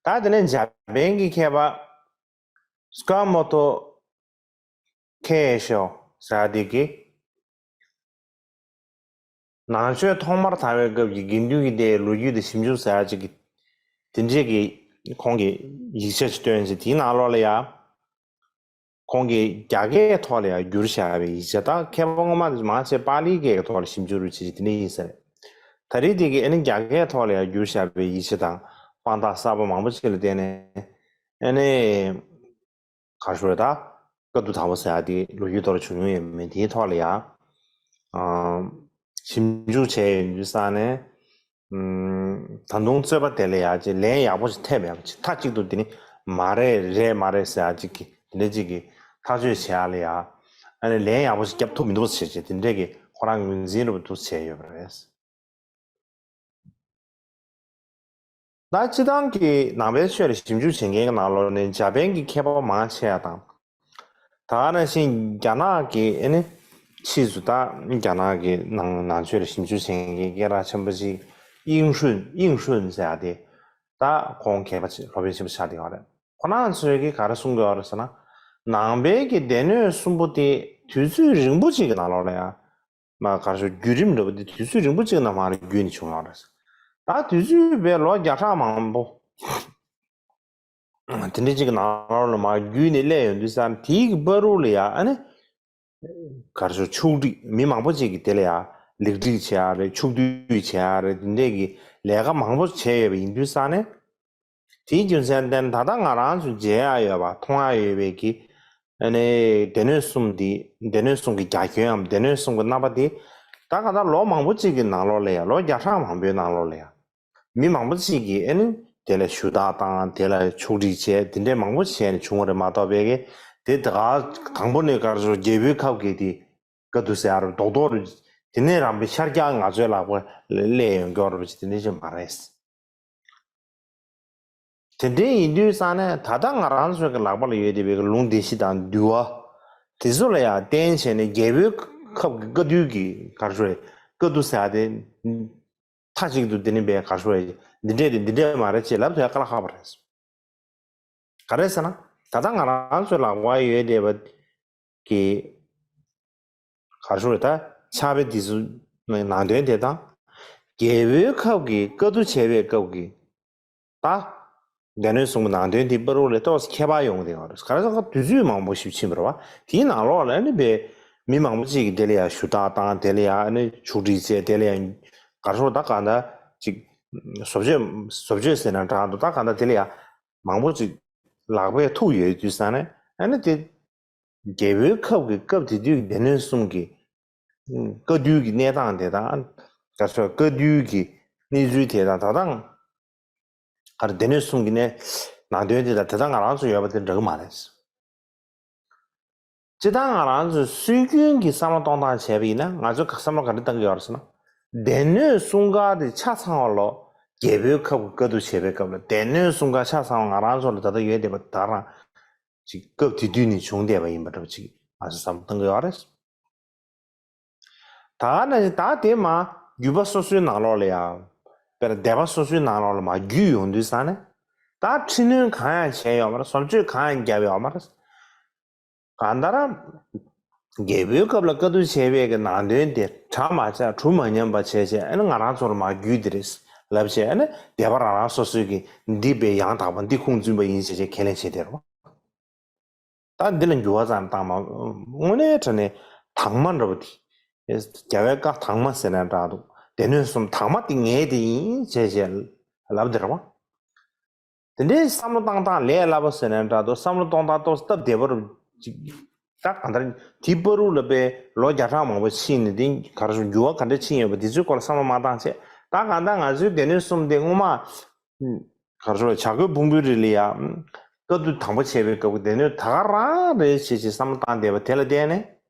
རེད། ད་དེ་ནས་འཇར་པན་གྱི་མཁས་པ་སྐ་མོ་ཏོ་ཁེ་ཤོ་ཟེར་བ་དེ་གིས། ནང་ཆོས་ཐོག་མར་དར་བའི་སྐབས་ཀྱི་དགེ་འདུན་གྱི་སྡེའི་ལོ་རྒྱུས་དང་ཞིབ་འཇུག་ཟེར་ཡག་ཅིག་གི་དེ་འདྲས་ཀྱི་ཁོང་གིས་ཡིག་ཆ་ཅིག་བཏོན་ཅིག་དེའི་ནང་ལོགས་ལ་ཡ། ཁོང་གིས་རྒྱ་སྐད་ཐོག་ལ་ཡ་བསྒྱུར་བཞག་པའི་ཡིག་ཆ་དང་མཁས་པ་སྔོན་མ་དེ་མང་ཆེ་པཱ་ལིའི་སྐད་ཀྱི་ཐོག་ལ་ཞིབ་འཇུག་རུ་བྱེད་ཅིག་དེ་འདྲས་ཡིན་ས་རེད། ད་རེས་དེ་གི་ཨ་ནི་རྒྱ་སྐད་ཐོག་ལ་ཡ་བསྒྱུར་བཞག་པའི་ཡིག་ཆ་དང་དཔང་རྟགས་གསར་པ་མང་པོ་ཅིག་ལ་བརྟེན་ནས་ཨ་ནི། ག་རེ་ཞུ་དགོས་རེད་ད། བཀའ་བསྡུ་དང་པོ་ཟེར་ཡག་དེ་ལོ་རྒྱུས་ཐོག་ལ་བྱུང་མྱོང་ཡོད་མེད་དེའི་ཐོག་ལ་ཡ། ཨ། ཞིབ་འཇུག་བྱས་ཡོད་དུས་ཙང་ནས། ཨམ། ད་དུང་རྩོད་པ་དེ་ལ་ཡ་ཅིག་ལན་ཡག་པོ་ཞིག་ཐེབས་མེད་པ་ཅིག་མཐའ་གཅིག་ཏུ་དེ་ནི་མ་རེད་རེད་མ་རེད་ཟེར་ཡག་ཅིག་གི་དེ་འདྲ་ཅིག་གི་ཐག་གཅོད་བྱེད་ཡག་ལ་ཡ། ཨ་ནི་ལན་ཡག་པོ་ཞིག་རྒྱབ་ཐུབ་མི་འདུག་ཟེར་བྱས་དེ་འདྲས་ཀྱི་ཁོ་རང་ངོས་འཛིན་རུ་འདུག་བྱས་ཡོད་པ་རེད། ད་སྤྱི་བཏང་གི་ནང་པའི་ཆོས་ལ་ཞིབ་འཇུག་བྱེད་མཁན་གྱི་ནང་ལོགས་ནས་འཇར་པན་གྱི་མཁས་པ་མང་ཆེ་བ་དང་། ད་ག་ནང་བཞིན་རྒྱ་ནག་གི་ཨ་ནི་ཕྱིས་སུ་ད་རྒྱ་ནག་གི་ནང་ནང་ཆོས་ལ་ཞིབ་འཇུག་བྱེད་མཁན་གྱི་སྐད་གྲགས་ཆེན་པོ་ཅིག་དབྱིངས་ཧྲུན་དབྱིངས་ཧྲུན་ཟེར་ཡག་དེ་ད་ཁོང་མཁས་པ་ཆེ་སློབ་དཔོན་ཆེན་པོ་ཆགས་བསྡད་ཡོད་རེད། ཁོ་རང་ཚོས་ཀྱིས་ག་རེ་གསུང་གི་ཡོད་རེད་ཟེར་ན། ནང་པའི་གི་སྡེ་སྣོད་གསུམ་པོ་དེ་དུས་ཚོད་རིང་པོ་ཅིག་གི་ནང་ལོགས་ལ་ཡང་། མ་ག་རེ་ཞུ་བརྒྱུད་རིམ་འདྲ་པོ་འདི་དུས་ཚོད་རིང་པོ་གཅིག་ནང་མར་བརྒྱུད་ནས་བྱུང་ཡོད་རེད། ད་དུས་ཚོད་བས་ལོ་བརྒྱ་ཕྲག་མང་པོ་དེ་འདྲ་གཅིག་གི་ནང་ལོགས་ལ་མར་བརྒྱུད་ནས་སླེབས་ཡོང་དུས་ཙང་དེའི་གི་བར་དུ་ལ་ཡ་ཨ་ནི་ག་རེ་ཞུ་ཕྱོགས་སྒྲིག་མི་མང་པོ་ཅིག་གིས་དེ་ལ་ཡ་ལེགས་སྒྲིག་བྱེད་ཡག་རེད། ཕྱོགས་བསྡུས་བྱེད་ཡག་རེད། དེ་འདྲས་ཀྱི་ལས་ཀ་མང་པོ་བྱས་ཡོད་པ་ཡིན་དུས་ཙང་ནས། དེའི་རྒྱུ་མཚན་བརྟེན་ད་ལྟ་ང་རང་ཚོ་མཇལ་ཡག་ཡོད་པ་མཐོང་ཡག་ཡོད་པའི་གི་ཨ་ནི་སྡེ་སྣོད་གསུམ་འདི་སྡེ་སྣོད་གསུམ་གྱི་རྒྱ་ཁྱོན་འམ་སྡེ་སྣོད་གསུམ་གྱི་རྣམ་པ་འདི་ད་ག་ད་ལོ་མང་པོ་གཅིག་གི་ནང་ལོགས་ལ་ཡ་ལོ་བརྒྱ་ཕྲག་མང་པོའི་ནང་ལོགས་ལ་ཡ་མི་མང་པོ་གཅིག་གིས་ཨ་ནི་དེ་ལ་ཞུ་དག་བཏང་དེ་ལ་ཕྱོགས་སྒྲིག་བྱས་དེ་འདྲས་མང་པོ་བྱས་ནས་བྱུང་བ་རེད་མ་གཏོགས་པའི་གི་དེ་ད་ག་དང་པོ་ནས་ག་རེ་ཞུ་རྒྱལ་པོའི་ཁབ་ཀྱི་དེ་བཀའ་བསྡུ་ཟེར་ཡག་རེད་རྡོག་རྡོག་རེད། དེ་ནས་རང་པའི་ཤར་རྒྱག་ང་ཚོའི་ལག་པ་སླེབས་ཡོང་མགྱོགས་རེད་པ་ཅིག་དེ་འདྲས་ཅིག་མ་རེད། དེ་འདྲའི་ཡིན་དུས་ཙང་ནས་ད་ལྟ་ང་རང་ཚོའི་གི་ལག་པ་ལ་ཡོད་བསྡད་པའི་གི་ལུང་སྡེ་བཞི་དང་འདུལ་བ་དེ་ཚོ་ལ་ཡང་བརྟེན་བྱས་ནས་རྒྱལ་པོའི་ཁབ་ཀྱི་བཀའ་བསྡུ་གི་ག་རེ་ཞུ་རེད་བཀའ་བསྡུ་ཟེར་ཡག་དེ་མཐའ་གཅིག་ཏུ་དེ་ནི་བས་ག་རེ་ཞུ་རེད་འདི་འདྲས་དེ་འདི་འདྲས་མ་རེད་ཅེས་ལབ་ཐུབ་ཡག་དཀའ་ལས་ཁག་པོ་རེད། ག་རེ་ཟེར་ན་ད་ལྟ་ང་རང་ཚོའི་ལག་པར་ཡོད་བསྡད་པ་གི་ག་རེ་ཞུ་རེད་ད་ཕྱག་དཔེ་འདི་ཚོ་ནང་དོན་དེ་དང་རྒྱལ་པོའི་ཁབ་ཀྱི་བཀའ་བསྡུ་བྱས་པའི་སྐབས་ཀྱི་ད་སྡེ་སྣོད་གསུམ་གྱི་ནང་དོན་འདི་བར་དུ་ལ་ཏོག་ཙམ་ཁྱད་པར་ཡོང་གི་ཡོད་རེད། ག་རེ་ཟེར་ན་དུས་ཚོད་མང་པོ་ཞིག་ཕྱིན་པ་རེད་བ། དེའི་ནང་ལོགས་ལ་ནི་བས་མི་མང་པོ་ཅིག་གིས་དེ་ལ་ཡང་ཞུ་དག་བཏང་དེ་ལ་ཡང་ནི་ཕྱོགས་སྒྲིག་བྱས་དེ་ལ་ཡང་ག་རེ་ཞུ་ད་གང་ལྟར་ཅིག་བཟོ་བཅོས་བཟོ་བཅོས་ཟེར་ན་འདྲ་འདུག་ད་གང་ལྟར་དེ་ལ་ཡང་མང་པོ་ཅིག་ལག་པས་ཐུག་ཡོད་དུས་ཙང་ནས་ཨ་ནི་དེ་རྒྱལ་པོའི་ཁབ་ཀྱི་སྐབས་དེ་དུས་ཀྱི་སྡེ་སྣོད་གསུམ་གྱི་བཀའ་བསྡུའི་གི་གནས་སྟངས་དེ་དང་ག་རེ་ཟེར་བཀའ་བསྡུའི་གི་གནས་ཚུལ་དེ་དང་ད་ལྟ་ག་རེ་སྡེ་སྣོད་གསུམ་གྱི་གནས་ནང་དོན་དེ་དང་དེ་དག་ང་རང་ཚོ་ཡོད་པ་དེ་འདྲ་གི་མ་རེད། སྤྱིར་བཏང་ང་རང་ཚོས་སྲོལ་རྒྱུན་གྱི་བསམ་བློ་གཏོང་སྟངས་བྱས་པ་ཡིན་ན་ང་ཚོས་བསམ་བློ་ག་འདྲ་གཏང་གི་ཡོད་རེད་ཟེར་ན། སྡེ་སྣོད་གསུམ་ཀ་དེ་ཆ་ཚང་བ་ལོ་རྒྱལ་པོའི་ཁབ་ཀྱི་བཀའ་བསྡུ་བྱས་པའི་སྐབས་ལ་སྡེ་སྣོད་གསུམ་ཀ་ཆ་ཚང་བ་ང་རང་ཚོ་ལ་ད་ལྟ་ཡོད་བསྡད་པ་ད་རང་ཅིག་སྐབས་དེ་དུས་ནས་བྱུང་བསྡད་པ་ཡིན་པ་འདྲ་པོ་ཅིག་ང་ཚོས་བསམ་བློ་གཏང་གི་ཡོད་རེད། ད་ནི་ད་དེ་མ་བརྒྱུད་པ་སོ་སོའི་ནང་ལོགས་ལ་ཡང་། དཔེར་ན་སྡེ་པ་སོ་སོའི་ནང་ལོགས་ལ་མ་བརྒྱུད་ཡོང་དུས་ཙང་ནས། ད་འཕྲི་སྣོན་གང་ཡང་བྱས་ཡོད་མ་རེད། བཟོ་བཅོས་གང་ཡང་བརྒྱབ་ཡོད་མ་རེད། གང་ལྟར། རྒྱལ་པོའི་སྐབས་ལ་བཀའ་བསྡུ་བྱས་པའི་གི་ནང་དོན་དེ་གྲ་མ་ཆག་གྲུ་མ་ཉམས་པ་བྱས་བྱས་ཨ་ནི་ང་རང་ཚོར་མ་བརྒྱུད་དེ་རེད་ལབ་བྱས་ཨ་ནི་སྡེ་པ་རང་རང་སོ་སོའི་གི་འདི་དཔེ་ཡང་དག་པ་འདི་ཁུངས་བཙུན་པ་ཡིན་བྱས་བྱས་ཁས་ལེན་བྱས་དེ་རེད། ད་འདི་ལ་འགྱུར་བ་ཙམ་བཏང་མ། དངོས་གནས་དྲང་གནས་དྭངས་མ་འདྲ་པོ་དེ། རྒྱལ་བའི་བཀའ་དྭངས་མ་ཟེར་ན་འདྲ་འདུག་སྡེ་སྣོད་གསུམ་དྭངས་མ་དེ་ངའི་དེ་ཡིན་ཞེས་ཞེས་ལབ་འདི་རེད་བ། དེ་འདྲའི་བསམ་བློ་བཏང་སྟངས་ལས་སླ་པོ་ཟེར་ན་འདྲ་འདུག་བསམ་བློ་གཏོང་སྟངས་ཏོག་ཙམ་སྟབས་བདེ་པོ་རུ་ཅིག་ད་གང་ལྟར་དེའི་བར་དུ་ལ་པའི་ལོ་བརྒྱ་ཕྲག་མང་པོ་ཕྱིན་ནས་དེ་ག་རེ་ཞུ་འགྱུར་བ་ག་འདྲ་ཕྱིན་ཡོད་པ་དེ་ཚོའི་སྐོར་ལ་བསམ་བློ་མ་བཏང་བྱས་ད་གང་ལྟར་ང་ཚོའི་སྡེ་སྣོད་གསུམ་དེ་སྔོན་མ། ག་རེ་ཞུ་བྱ་རྒོད་ཕུང་པོའི་རི་ལ་ཡ། བཀའ་བསྡུ་དང་པོ་བྱས་པའི་སྐབས་ཀྱི་སྡེ་སྣོད་ད་ག་རང་རེད་ཞེས་ཞེས་བསམ་བློ་བཏང་བསྡད་པ་དེ་ལ་བརྟེན་ནས།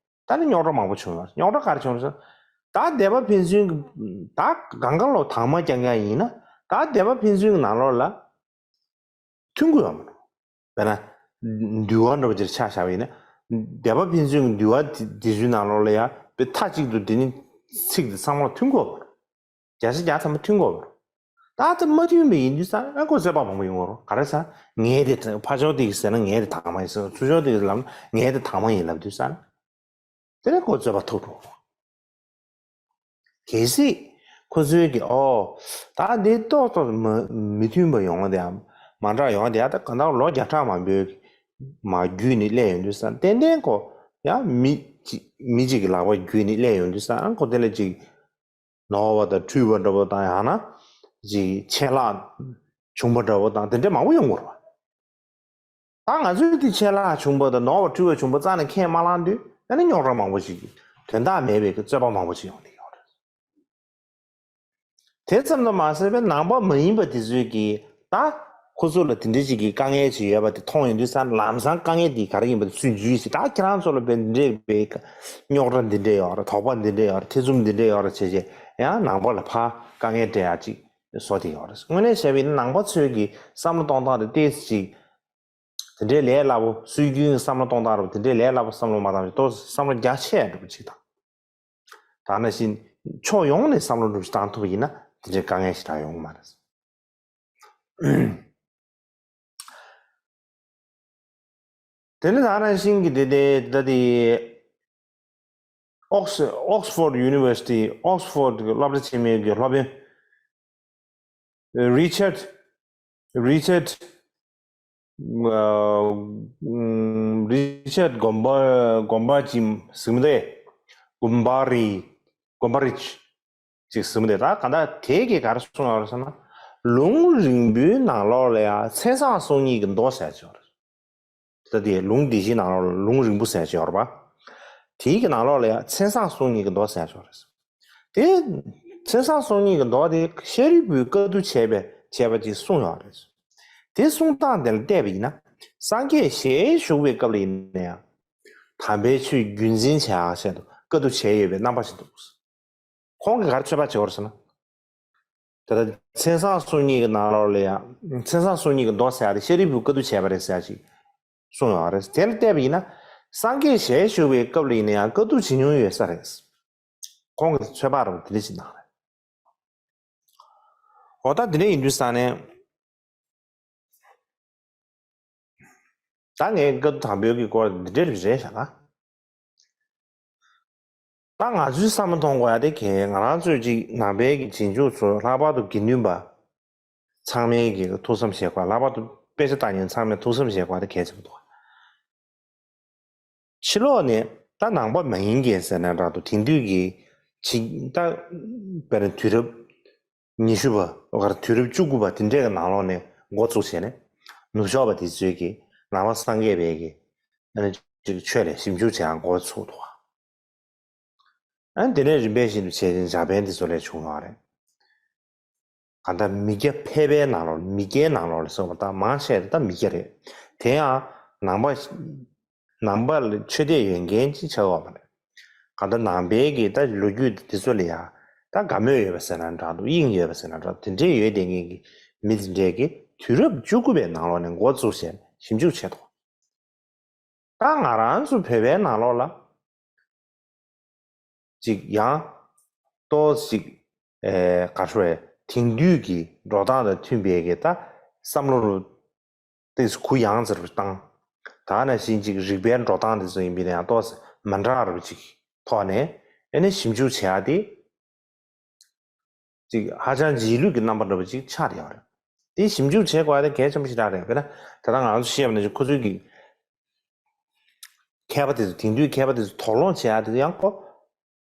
ད་ནི་རྙོག་དྲ་མང་པོ་བྱུང་ཡོད། རྙོག་དྲ་ག་རེ་བྱུང་ཟེར། ད་སྡེ་པ་ཕན་ཚུན་གྱི་ད་གང་ག་ལོ་དྭངས་མ་རྐྱང་རྐྱང་ཡིན་ན། ད་སྡེ་པ་ཕན་ཚུན་གྱི་ནང་ལོགས་ལ་མཐུན་དགོས་ཡོད་མ་རེད། དཔེར་ན་འདུལ་བ་འདྲ་པོ་ཅིག་ཆ་བཞག་པ་ཡིན་ན། སྡེ་པ་ཕན་ཚུན་གྱི་འདུལ་བ་དེ་དེ་ཚོའི་ནང་ལོགས་ལ་ཡང་དཔེ་མཐའ་གཅིག་ཏུ་དེ་ནི་ཚིག་དེ་ཚང་མ་ལ་མཐུན་དགོས་ཡོད་མ་རེད། བརྒྱ་ཆ་བརྒྱ་ཐམ་པ་མཐུན་དགོས་པ་རེད། ད་ལྟ་མ་མཐུན་པ་ཡིན་དུས་ཙང་ཨ་ཁོ་རྩོད་པ་མང་པོ་ཡོང་གི་རེད། ག་རེ་ཟེར། ངས་དེ་ཕར་ཕྱོགས་དེ་གིས་ཟེར་ན་ངས་དེ་དྭངས་མ་ཡིན་ཟེར། ཚུར་ཕྱོགས་དེ་གིས་ལབ་ན་ངས་དེ་དྭངས་མ་ཡིན་ལབ་དུས་ཙང་། དེ་ནས་ཁོ་རྩོད་པ་ཐུག་འགྲོ། གལ་སྲིད་ཁོ་ཚོས་ཀྱིས་ཨོ་ད་འདི་ཏོག་ཏོག་མ་མི་མཐུན་པ་ཡོང་བ་དེ་ཡང་མ་འདྲ་ཡོང་བ་དེ་ཡང་ད་གང་ལྟར་ལོ་བརྒྱ་ཕྲག་མང་པོའི་མ་བརྒྱུད་ནས་སླེབས་ཡོང་དུས་ཙང་ཏན་ཏན་ཁོ་ཡང་མི་གཅིག་མི་གཅིག་གི་ལག་པ་བརྒྱུད་ནས་སླེབས་ཡོང་དུས་ཙང་ཁོ་དེ་ལ་ཅིག་ནོར་བ་དང་འཁྲུལ་བ་འདྲ་པོ་དང་ཡང་ན་ཅིག་ཆད་ལྷག་བྱུང་བ་འདྲ་པོ་དང་དེ་འདྲ་མང་པོ་ཡོང་གི་རེད་པ། ད་ང་ཚོས་དེ་ཆད་ལྷག་བྱུང་བ་དང་ནོར་བ་འཁྲུལ་བ་བྱུང་བ་རྩ་ནས་ཁས་མ་བླངས་དུས་ཨ་ནི་རྙོག་དྲ་མང་པོ་ཞིག་གིས་དོན་དག་མེད་པའི་རྩོད་པ་མང་པོ་ཞིག་ཡོང་གི་ཡོད་རེད། དེ་ཙམ་དུ་མ་ཟད་པའི་ནང་པ་མ་ཡིན་པ་དེ་ཚོས་ཀྱིས་ད་ཁོ་ཚོ་ལ་དེ་འདྲ་ཞིག་གི་དཀའ་ངལ་ཅིག་ཡོད་པ་དེ་མཐོང་ཡོང་དུས་ཙང་ལམ་སང་དཀའ་ངལ་དེ་ག་རེ་ཡིན་པ་དེ་སུས་འཇུས་ཤིག་ད་ཁྱེད་རང་ཚོ་ལ་དཔེ་འདི་འདྲའི་དཔེ་རྙོག་དྲ་འདི་འདྲ་ཡོད་རེད། དོགས་པ་འདི་འདྲ་ཡོད་རེད། ཐེ་ཚོམ་འདི་འདྲ་ཡོད་རེད་བྱས་བྱས་ཡང་ནང་པ་ལ་ཕར་དཀའ་ངལ་སྤྲད་ཡག་ཅིག་བཟོ་བསྡད་ཡོད་རེད། དངོས་གནས་བྱས་པ་ཡིན་ན་ནང་པ་ཚོའི་གི་བསམ་བློ་གཏོང་སྟངས་དེ་ཏོག་ཙམ་ཅིག་དེ་འདྲའི་ལས་སླ་པོ། སྲོལ་རྒྱུན་བསམ་བློ་གཏོང་སྟངས་རེད་པ། དེ་འདྲའི་ལས་སླ་པོ་བསམ་བློ་མ་བཏང་བྱས་ཏོག་ཙམ་བསམ་བློ་རྒྱ་ཆེ་ཡག་འདྲ་པོ་ཅིག་དང་། ད་ནང་བཞིན་ཕྱོགས་ཡོངས་ནས་བསམ་བློ་འདྲ་པོ་ཞིག་བཏང་ཐུབ་པ་ཡིན་ན་དེ་འདྲའི་དཀའ་ངལ་ཞེ་དྲག་ཡོང་གི་མ་རེད། དེ་ནས་ད་ནང་བཞིན་གྱི་དེ་དེ་ད་དེ་Ox- Oxford University Oxford གི་སློབ་གྲྭ་ཆེན་མོའི་གི་སློབ་དཔོན་Richard Richard ཨ་Richard Gomba- Gombaji ཟེར་མི་འདུག Gombari Gombarich ཅིག་ཟེར་མི་འདུག་ད་གང་ལྟར་དེ་གིས་ག་རེ་གསུངས་ཡོད་རེད་ཟེར་ན། ལུང་རིང་པོའི་ནང་ལོགས་ལ་ཡང་མཚན་བཟང་སོང་ཉིད་ཀྱི་མདོ་ཟེར་ཅིག་ཡོད་རེད། ད་དེ་ལུང་འདི་བཞིའི་ནང་ལོགས་ལ་ལུང་རིང་པོ་ཟེར་ཅིག་ཡོད་རེད་པ། དེའི་གི་ནང་ལོགས་ལ་ཡང་མཚན་བཟང་སོང་ཉིད་ཀྱི་མདོ་ཟེར་ཅིག་ཡོད་རེད། དེ་མཚན་བཟང་སོང་ཉིད་ཀྱི་མདོ་དེ་ཤཱ་རིའི་བུས་བཀའ་བསྡུ་བྱས་པའི་བྱས་པ་ཅིག་གསུངས་ཡོད་རེད། དེ་གསུང་སྟངས་དེ་ལ་བལྟས་པ་ཡིན་ན། སངས་རྒྱས་ཞལ་བཞུགས་པའི་སྐབས་ལ་ཡིན་ན་ཡང་། དམ་པའི་ཆོས་རྒྱུན་འཛིན་བྱེད་ཡག་ཆེད་དུ་བཀའ་བསྡུ་བྱས་ཡོད་པའི་རྣམ་པ་ཞིག་འདུག་ཁོང་གིས་ག་རེ་ཚོད་དཔག་བྱེད་པ་རེད་ཟེར་ན། ད་ལྟ་མཚན་བཟང་སོང་ཉིད་ཀྱི་ནང་ལོགས་ལ་ཡང་མཚན་བཟང་སོང་ཉིད་ཀྱི་མདོ་ཟེར་ཡག་དེ་ཤཱ་རིའི་བུས་བཀའ་བསྡུ་བྱས་པ་རེད་ཟེར་ཡག་ཅིག་གསུངས་ཡོད་རེད། དེ་ལ་བལྟས་པ་ཡིན་ན། སངས་རྒྱས་ཞལ་བཞུགས་པའི་སྐབས་ལ་ཡིན་ན་ཡང་བཀའ་བསྡུ་བྱེད་མྱོང་ཡོད་ས་རེད། ཁོང་གིས་ཚོད་དཔག་རོགས་དེ་འདྲ་ཞིག་གནང་རེད། འོ་ད་འདི་འདྲ་ཡིན་དུས་ཙང་ནས། ད་ངས་བཀའ་བསྡུ་དམ་པའི་གི་སྐོར་འདི་འདྲ་རེད་བཞག་ན། ད་ང་ཚོའི་བསམ་བློ་གཏོང་དགོས་ཡག་དེ་གལ། ང་རང་ཚོས་ཅིག་ནང་པའི་གི་རྗེས་འཇུག་ཚོ་ལྷག་པར་དུ་དགེ་འདུན་པ་ཚང་མས་གི་ཐུགས་བསམ་བཞེས་དགོས། ལྷག་པར་དུ་དཔེ་ཆ་ལྟ་མཁན་ཚང་མས་ཐུགས་བསམ་བཞེས་དགོས་ཡག་དེ་གལ་ཆེན་པོ་འདུག་ཕྱི་ལོགས་ནས་ད་ནང་པ་མ་ཡིན་མཁན་ཟེར་ན་འདྲ་འདུག་དེང་དུས་ཀྱི་ཕྱི་ད་དཔེར་ན་དུས་རབས་ཉི་ཤུ་པ་དུས་རབས་བཅུ་དགུ་པ་དེ་འདྲའི་གི་ནང་ལོགས་ནས་འགོ་བཙུགས་བྱས་ནས་ནུབ་ཕྱོགས་པ་དེ་ཚོས་ཀྱི་ནང་པ་སངས་རྒྱས་པའི་གི་ཨ་ནི་ཅིག་ཆོས་ལ་ཞིབ་འཇུག་བྱེད་ཡག་འགོ་ཚུགས་འདུག་ཨ་ནི་དེ་ནས་རིམ་པས་བཞིན་དུ་བྱས་ནས་འཇར་པན་དེ་ཚོ་ལས་བྱུང་བ་རེད། གང་ལྟར་མི་སྐྱ་ཕལ་པའི་ནང་ལོགས་མི་སྐྱའི་ནང་ལོགས་ལ་སོགས་པ་ད་མང་ཆེ་ད་མི་སྐྱ་རེད། དེ་ཡང་ནང་པ་ནང་པ་ལ་ཆོས་དད་ཡོད་མཁན་ཅིག་ཆགས་ཡོད་མ་རེད། གང་ལྟར་ནང་པའི་གི་ད་ལོ་རྒྱུས་དེ་ཚོ་ལ་ཡང་ད་དགའ་མོས་ཡོད་པ་ཟེར་ན་འདྲ་འདུག་དབྱིངས་ཡོད་པ་ཟེར་ན་འདྲ་དེ་འདྲའི་ཡོད་བསྡད་མཁན་གི་མི་དེ་འདྲས་ཀྱི་དུས་རབས་བཅུ་དགུ་པའི་ནང་ལོགས་ནས་འགོ་བཙུགས་བྱས་ཞིབ་འཇུག་བྱས་འདུག་ད་ང་རང་ཚོ་བོད་པའི་ནང་ལོགས་ལ་ཅིག་ཡང་ཏོག་ཙམ་ཅིག་ཨེ་ག་རེ་ཞུ་དགོས་རེད། དེང་དུས་ཀྱི་འགྲོ་སྟངས་དང་མཐུན་པའི་གི་ད་བསམ་བློ་རུ་ཏོག་ཙམ་གུ་ཡངས་ཙམ་རུ་བཏང་། ད་ནང་བཞིན་ཅིག་རིག་པའི་འགྲོ་སྟངས་དེ་ཚོ་ཡིན་པ་ཡིན་ན་ཡང་ཏོག་ཙམ་མི་འདྲ་བ་རུ་ཅིག་ཐོག་ནས་ཨེ་ནས་ཞིབ་འཇུག་བྱེད་ཡག་དེ། ཅིག་ཧ་ཅང་རྗེས་ལུས་ཀྱི་རྣམ་པ་འདྲ་པོ་ཅིག་ཆགས་བསྡད་ཡོད་རེད། དེ་ཞིབ་འཇུག་བྱེད་དགོས་ཡག་དེ་གལ་ཆེན་པོ་ཞིག་རེད། དཔེར་ན་ད་ལྟ་ང་ཚོ་བཤད་པ་ནང་བཞིན་ཁོ་ཚོའི་གི་མཁས་པ་དེ་ཚོ་དེང་དུས་མཁས་པ་དེ་ཚོ་དོགས་སློང་བྱེད་ཡག་དེ་ཡང་ཁོ་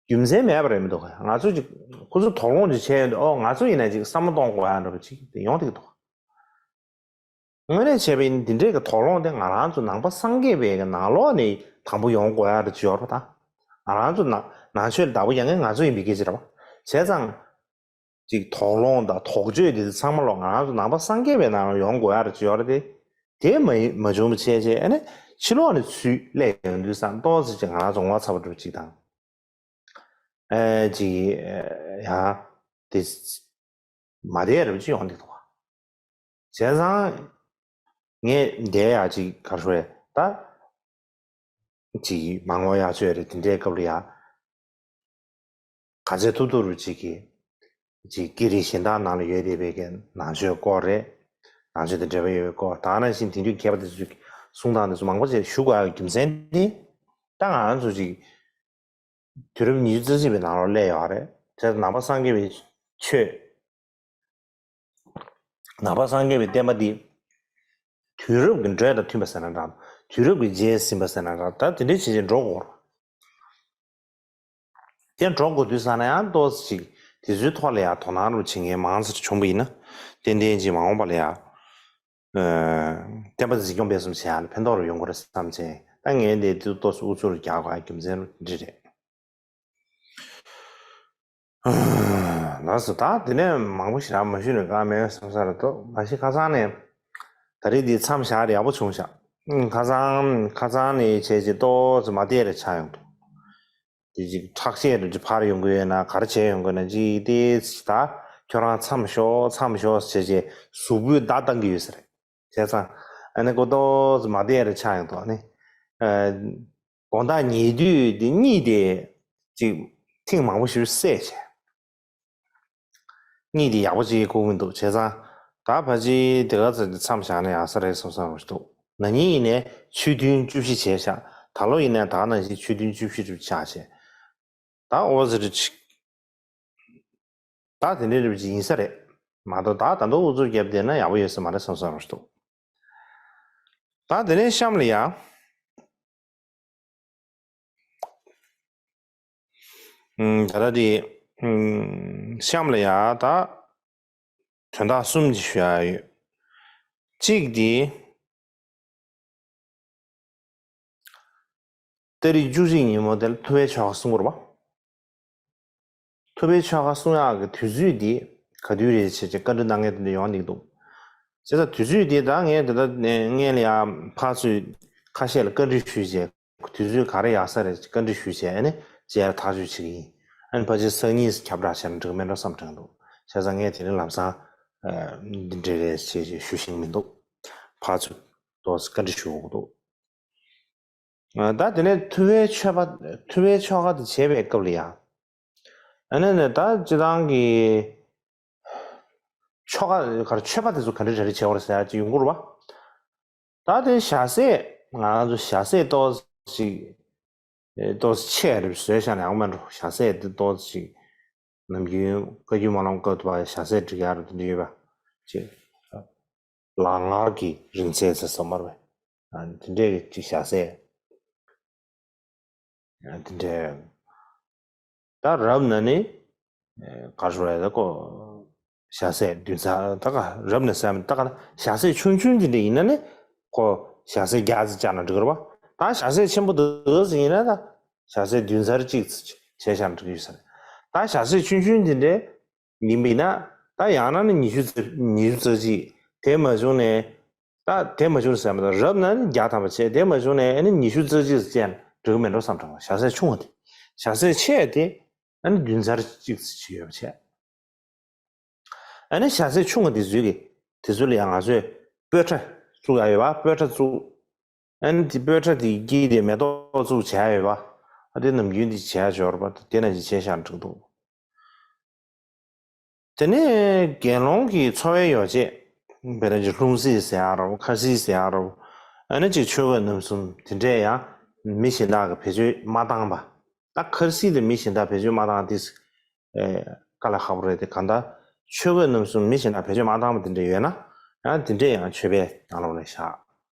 རྒྱུ་མཚན་མེད་པ་རེད་མི་འདུག་ང་ཚོ་ཅིག་ཁོ་ཚོ་དོགས་སློང་ཅིག་བྱས་ཡོང་དུས་ཨོ་ང་ཚོ་ཡིན་ན་ཅིག་བསམ་བློ་གཏོང་དགོས་ཡག་འདྲ་པོ་ཅིག་དེ་ཡོང་བསྡད་ཀྱི་འདུག་དངོས་གནས་བྱས་པ་ཡིན་ན་འདི་འདྲའི་གི་དོགས་སློང་དེ་ང་རང་ཚོ་ནང་པ་སངས་རྒྱས་པའི་གི་ནང་ལོགས་ནས་དང་པོ་ཡོང་དགོས་ཡག་རེད་ཅེས་ཡོད་རེད་པ། ད་ང་རང་ཚོ་ནང་ནང་ཆོས་ལ་བདག་པོ་རྒྱག་མཁན་ང་ཚོ་ཡིན་པའི་སྐད་ཆ་རེད་པ། བྱས་ཙང་ཅིག་དོགས་སློང་དང་དོགས་གཅོད་དེ་ཚང་མ་ལོག་ང་རང་ཚོ་ནང་པ་སངས་རྒྱས་པའི་ནང་ལ་ཡོང་དགོས་ཡག་རེད་ཅེས་ཡོད་རེད་དེ། དེ་མ་ཡིན་མ་བྱུང་བ་བྱས་བྱས་ཨ་ནི་ ཕྱི་ལོགས་ནས་ཚུར་སླེབས་ཡོང་དུས་ཙང་ཏོག་ཙམ་ཅིག་ང་རང་ཚོ་ངོ་ཚ་པོ་འདྲ་པོ་ཅིག་དང་། ཨེ་ཅིག་ཡང་དེ་མ་བདེ་རབ་ཅིག་ཡོང་གི་འདུག་བ། བྱས་ཙང་ངས་འདས་ཡག་ཅིག་ག་རེ་ཟེར་ད། ཅིག་མ་ངོ་ཡག་ཆོས་རེད། དེ་འདྲའི་སྐབས་ལ་ཡ། ག་ཚད་ཐུབ་ཐུབ་རུ་ཅིག་གིས། ཅིག་ཀི་རི་གཞན་དག་ནང་ལ་ཡོད་བསྡད་པའི་གི་ནང་ཆོས་སྐོར་རེད། ནང་ཆོས་དང་འབྲེལ་བ་ཡོད་པའི་སྐོར། ད་ག་ནང་བཞིན་དེང་དུས་མཁས་པ་དེ་ཚོས་གསུང་སྟངས་དེ་ཚོ་མང་པོ་ཅིག་ཞུ་དགོས་ཡག་གི་རྒྱུ་མཚན་དེ། ད་ང་རང་ཚོ་ཅིག་དུས་རབས་ཉི་ཤུ་རྩ་གཅིག་པའི་ནང་ལོགས་སླེབས་ཡོད་རེད། དེ་ནང་པ་སངས་རྒྱས་པའི་ཆོས། ནང་པ་སངས་རྒྱས་པའི་བསྟན་པ་འདི། དུས་རབས་ཀྱི་འགྲོས་དང་མཐུན་པ་ཟེར་ན་འདྲ། དུས་རབས་ཀྱི་རྗེས་ཟིན་པ་ཟེར་ན་འདྲ། ད་དེ་འདྲའི་བྱས་བྱས་འགྲོ་དགོས། དེ་འགྲོ་དགོས་དུས་ཙ་ན་ཡང་ཏོག་ཙམ་ཅིག་དེ་ཚོའི་ཐོག་ལ་ཡང་དོ་སྣང་རུ་བྱེད་མཁན་མང་ཙམ་བྱུང་བ་ཡིན་ན། ཏན་ཏན་ཅིག་མ་འོངས་པ་ལ་ཡང་། ཨ། བསྟན་པ་འཛིན་སྐྱོང་སྤེལ་གསུམ་བྱེད་ཡག་ལ་ཕན་ཐོགས་རུ་ཡོང་གི་རེད་བསམ་བྱས། ད་ངས་འདི་དུས་ཏོག་ཙམ་ཨུ་ཚུགས་རྒྱག་དགོས་རྒྱུ་མཚན་རུ་འདི་རེད། ལགས་སོ། ད་དེ་ནས་མང་པོ་ཞེ་དྲག་མ་ཞུས་ན་དགའ་མེད་བསམ་ས་རེད་འདུག་མ་གཞི་ཁ་སང་ནས་ད་རེས་འདི་མཚམས་བཞག་ཡག་པོ་བྱུང་ཤག་ཁ་སང་ཁ་སང་ནས་བྱས་རྗེས་ཏོག་ཙམ་མ་བདེ་རེ་ཆགས་ཡོང་འདུག་དེ་ཅིག་ཁྲག་ཤེད་རེ་འཕར་ཡོང་གི་ཡོད་ན། ག་རེ་བྱས་ཡོང་གི་ན་ཅིག་དེ་ད་ཁྱོད་རང་མཚམས་ཞོག་མཚམས་ཞོག་བྱས་རྗེས་གཟུགས་པོས་བརྡ་བཏང་གི་ཡོད་ས་རེད། བྱས་ཙང་ཨ་ནི་ཀོ་ཏོག་ཙམ་མ་བདེ་རེ་ཆགས་ཡོང་འདུག་ཨ་ནི། ཨ། དགོང་དག་ཉལ་དུས་དེ་གཉིད་དེ་ཅིག་ཐེངས་མང་པོ་ཞིག་སད་བྱས། གཉིད་དེ་ཡག་པོ་ཅིག་ཁུག་མི་འདུག་བྱས་ཙང་ད་ཕལ་ཆེར་དེ་ག་ཚོད་མཚམས་བཞག་ན་ཡག་ས་རེད་བསམ་བསམ་རུ་འདུག་ན་ནིང་ཡིན་ནའི་ཆོས་ཐུན་བཅུ་བཞི་བྱས་ཤག་ད་ལོ་ཡིན་ནའི་ད་ག་ནང་བཞིན་ཆོས་ཐུན་བཅུ་བཞི་རུ་ཆགས་བྱས། ད་ཨོ་ཙི་རེ་ཅིག་ད་དེ་འདྲའི་རིགས་ཅིག་ཡིན་ས་རེད་མ་གཏོགས། ད་ད་དུང་ཨུ་ཚུགས་བརྒྱབ་བསྡད་ན་ཡག་པོ་ཡོད་ས་མ་རེད་བསམ་བསམ་རུ་འདུག་ད་དེ་ནས་གཤམ་ལ་ཡ། ཨུམ། ད་ལྟ་དེ། ཨུམ། གཤམ་ལ་ཡ་ད། དོན་དག་གསུམ་ཅིག་ཞུ་ཡ་ཡོད། གཅིག་དེ། ཏ་རིག་བཅུ་གཅིག་ཉིན་མོ་དེ་ལ་ཐུབ་པའི་ཆོ་ག་གསུང་གི་རེད་པ། ཐུབ་པའི་ཆོ་ག་གསུང་ཡག་གི་དུས་ཚོད་འདི་ག་དུས་རེད་བྱས་བྱས་བཀའ་འདྲི་གནང་མཁན་དེ་འདྲ་ཡོང་བསྡད་ཀྱི་འདུག་བྱས་ཙང་དུས་ཚོད་འདི་ད་ངས་དེ་ལྟ་ནས་སྔོན་ལ་ཡང་ཕར་ཚུར་ཁ་ཤས་ལ་བཀའ་འདྲི་ཞུས་བྱས། དུས་ཚོད་ག་རེ་ཡག་ས་རེད་བཀའ་འདྲི་ཞུས་བྱས། ཨ་ནི་རྗེས་ལ་ཐག་གཅོད་བྱེད་ཀྱི་ཡིན། ཨ་ནི་ཕལ་ཆེར་སང་ཉིན་ཁྱབ་བསྒྲགས་བྱས་ན་འགྲིག་མེད་འགྲོ་བསམ་དྲན་འདུག་བྱས་ཙང་ངས་དེ་རིང་ལམ་སང་འདི་འདྲ་རེད་ཅེས་ཞུ་ཤེས་མི་འདུག་ཕར་ཚུར་ཏོག་ཙམ་བཀའ་འདྲི་ཞུ་དགོས་འདུག་ད་དེ་ནས་ཐུབ་པའི་ཆོས་པ། ཐུབ་པའི་ཆོ་ག་དེ་བྱེད་པའི་སྐབས་ལ་ཡང་། ཨ་ནི་ནི་ད་སྤྱི་བཏང་གི་ཆོ་ག་གར་ཆོས་པ་དེ་ཚོ་ག་འདྲ་རེ་རེ་བྱེད་པ་རེད་ཟེར་ཡ་ཅིག་ཡོང་གི་རེད་པ། ད་དེ་ཞྭ་སེ་ང་ཚོ་ཞྭ་སེ་ཏོག་ཙམ་ཅིག་ཏོག་ཙམ་ཆེ་རེ་བཟོས་བཞག་ན་ཡག་མེད་འགྲོ། ཞྭ་སེ་དེ་ཏོག་ཙམ་ཅིག་ནམ་རྒྱུན་བཀའ་བརྒྱུད་སྨོན་ལམ་སྐབས་དུ་བ་ཞྭ་སེ་སྒྲིག་ཡག་རུ་དེ་འདྲ་ཡོད་པ་ཅིག་ལག་ངར་གྱི་རིང་ཚད་ཟེར་སོ་མར་བས། དེ་འདྲས་ཀྱི་ཅིག་ཞྭ་སེ། དེ་འདྲས། ད་རབ་ན་ནི། ག་རེ་ཟེར་དགོས་རེད་ད་ཀོ། ཞྭ་སེ་བདུན་ཚར་ད་ག་རབ་ན་ཟེར་མི་ད་ག་ན་ཞྭ་སེ་ཆུང་ཆུང་དེ་འདྲས་ཡིན་ན་ནི། ཁོ་ཞྭ་སེ་བརྒྱ་ཙམ་བཅག་ན་འགྲིག་གི་རེད་པ། ད་ཞྭ་སེ་ཆེན་པོ་འདུག་ཟེར་ཡིན་ན་ད། ཞྭ་སེ་བདུན་ཚར་གཅིག་ཙམ་བྱས་བཞག་ན་འགྲིག་གི་ཡོད་ས་རེད། ད་ཞྭ་སེ་ཆུང་ཆུང་དེ་འདྲས། ཡིན་པས་ན། ད་ཡང་ན་ནི་ཉི་ཤུ་རྩ་ཉི་ཤུ་རྩ་གཅིག་དེ་མ་བྱུང་ནས། ད་དེ་མ་བྱུང་ཟེར་མ་ད་རབ་ན་ནི་བརྒྱ་ཐམ་པ་བྱས། དེ་མ་བྱུང་ནས་ཨ་ནི་ཉི་ཤུ་རྩ་གཅིག་བྱས་ན་འགྲིག་གི་མེད་འགྲོ་བསམ་དྲན། ཞྭ་སེ་ཆུང་བ་དེ། ཞྭ་སེ་ཆེ་དེ། ཨ་ནི་བདུན་ཚར་གཅིག་ཙམ་ཡོད་པ་བྱས། ཨ་ནི་ཞྭ་སེ་ཆུང་བ་དེ་ཚོའི་གི་དེ་ཚོ་ལ་ཡང་ང་ཚོས་སྤོས་ཁྲ་བཙུགས་ཡག་ཡོད་པ། སྤོས་ཁྲ་བཙུགས། ཨ་ནི་དེ་སྤོས་ཁྲ་དེ་དཀྱིལ་དེ་མེ་ཏོག་བཙུགས་བྱས་ཡོད་པ། ཨ་དེ་ནམ་རྒྱུན་དེ་བྱས་འབྱོར་པ་དེ་ནང་བཞིན་བྱས་བཞག་འགྲིག་འདུག་དེ་ནས་དགེ་སློང་གི་འཚོ་བའི་ཡོ་བྱད། དཔེར་ན་ཅིག་ལྷུང་བཟེད་ཟེར་ཡག་རོ། འཁར་གསིལ་ཟེར་ཡག་རོ། ཨ་ནི་ཅིག་ཆོས་གོས་རྣམ་གསུམ་དེ་འདྲས་ཡང་མི་གཞན་དག་གིས་བེད་སྤྱོད་མ་བཏང་པ། ད་འཁར་གསིལ་དེ་མི་གཞན་དག་བེད་སྤྱོད་མ་བཏང་དེ། ཨེ། དཀའ་ལས་ཁག་པོ་རེད་དེ། གང་ལྟར་ཆོས་གོས་རྣམ་གསུམ་མི་གཞན་དག་བེད་སྤྱོད་མ་བཏང་པ་དེ་འདྲ་ཡོད་ན། ཡང་དེ་འདྲས་ཡང་མཆོད་པའི་ནང་ལོགས་ནས་བཞག་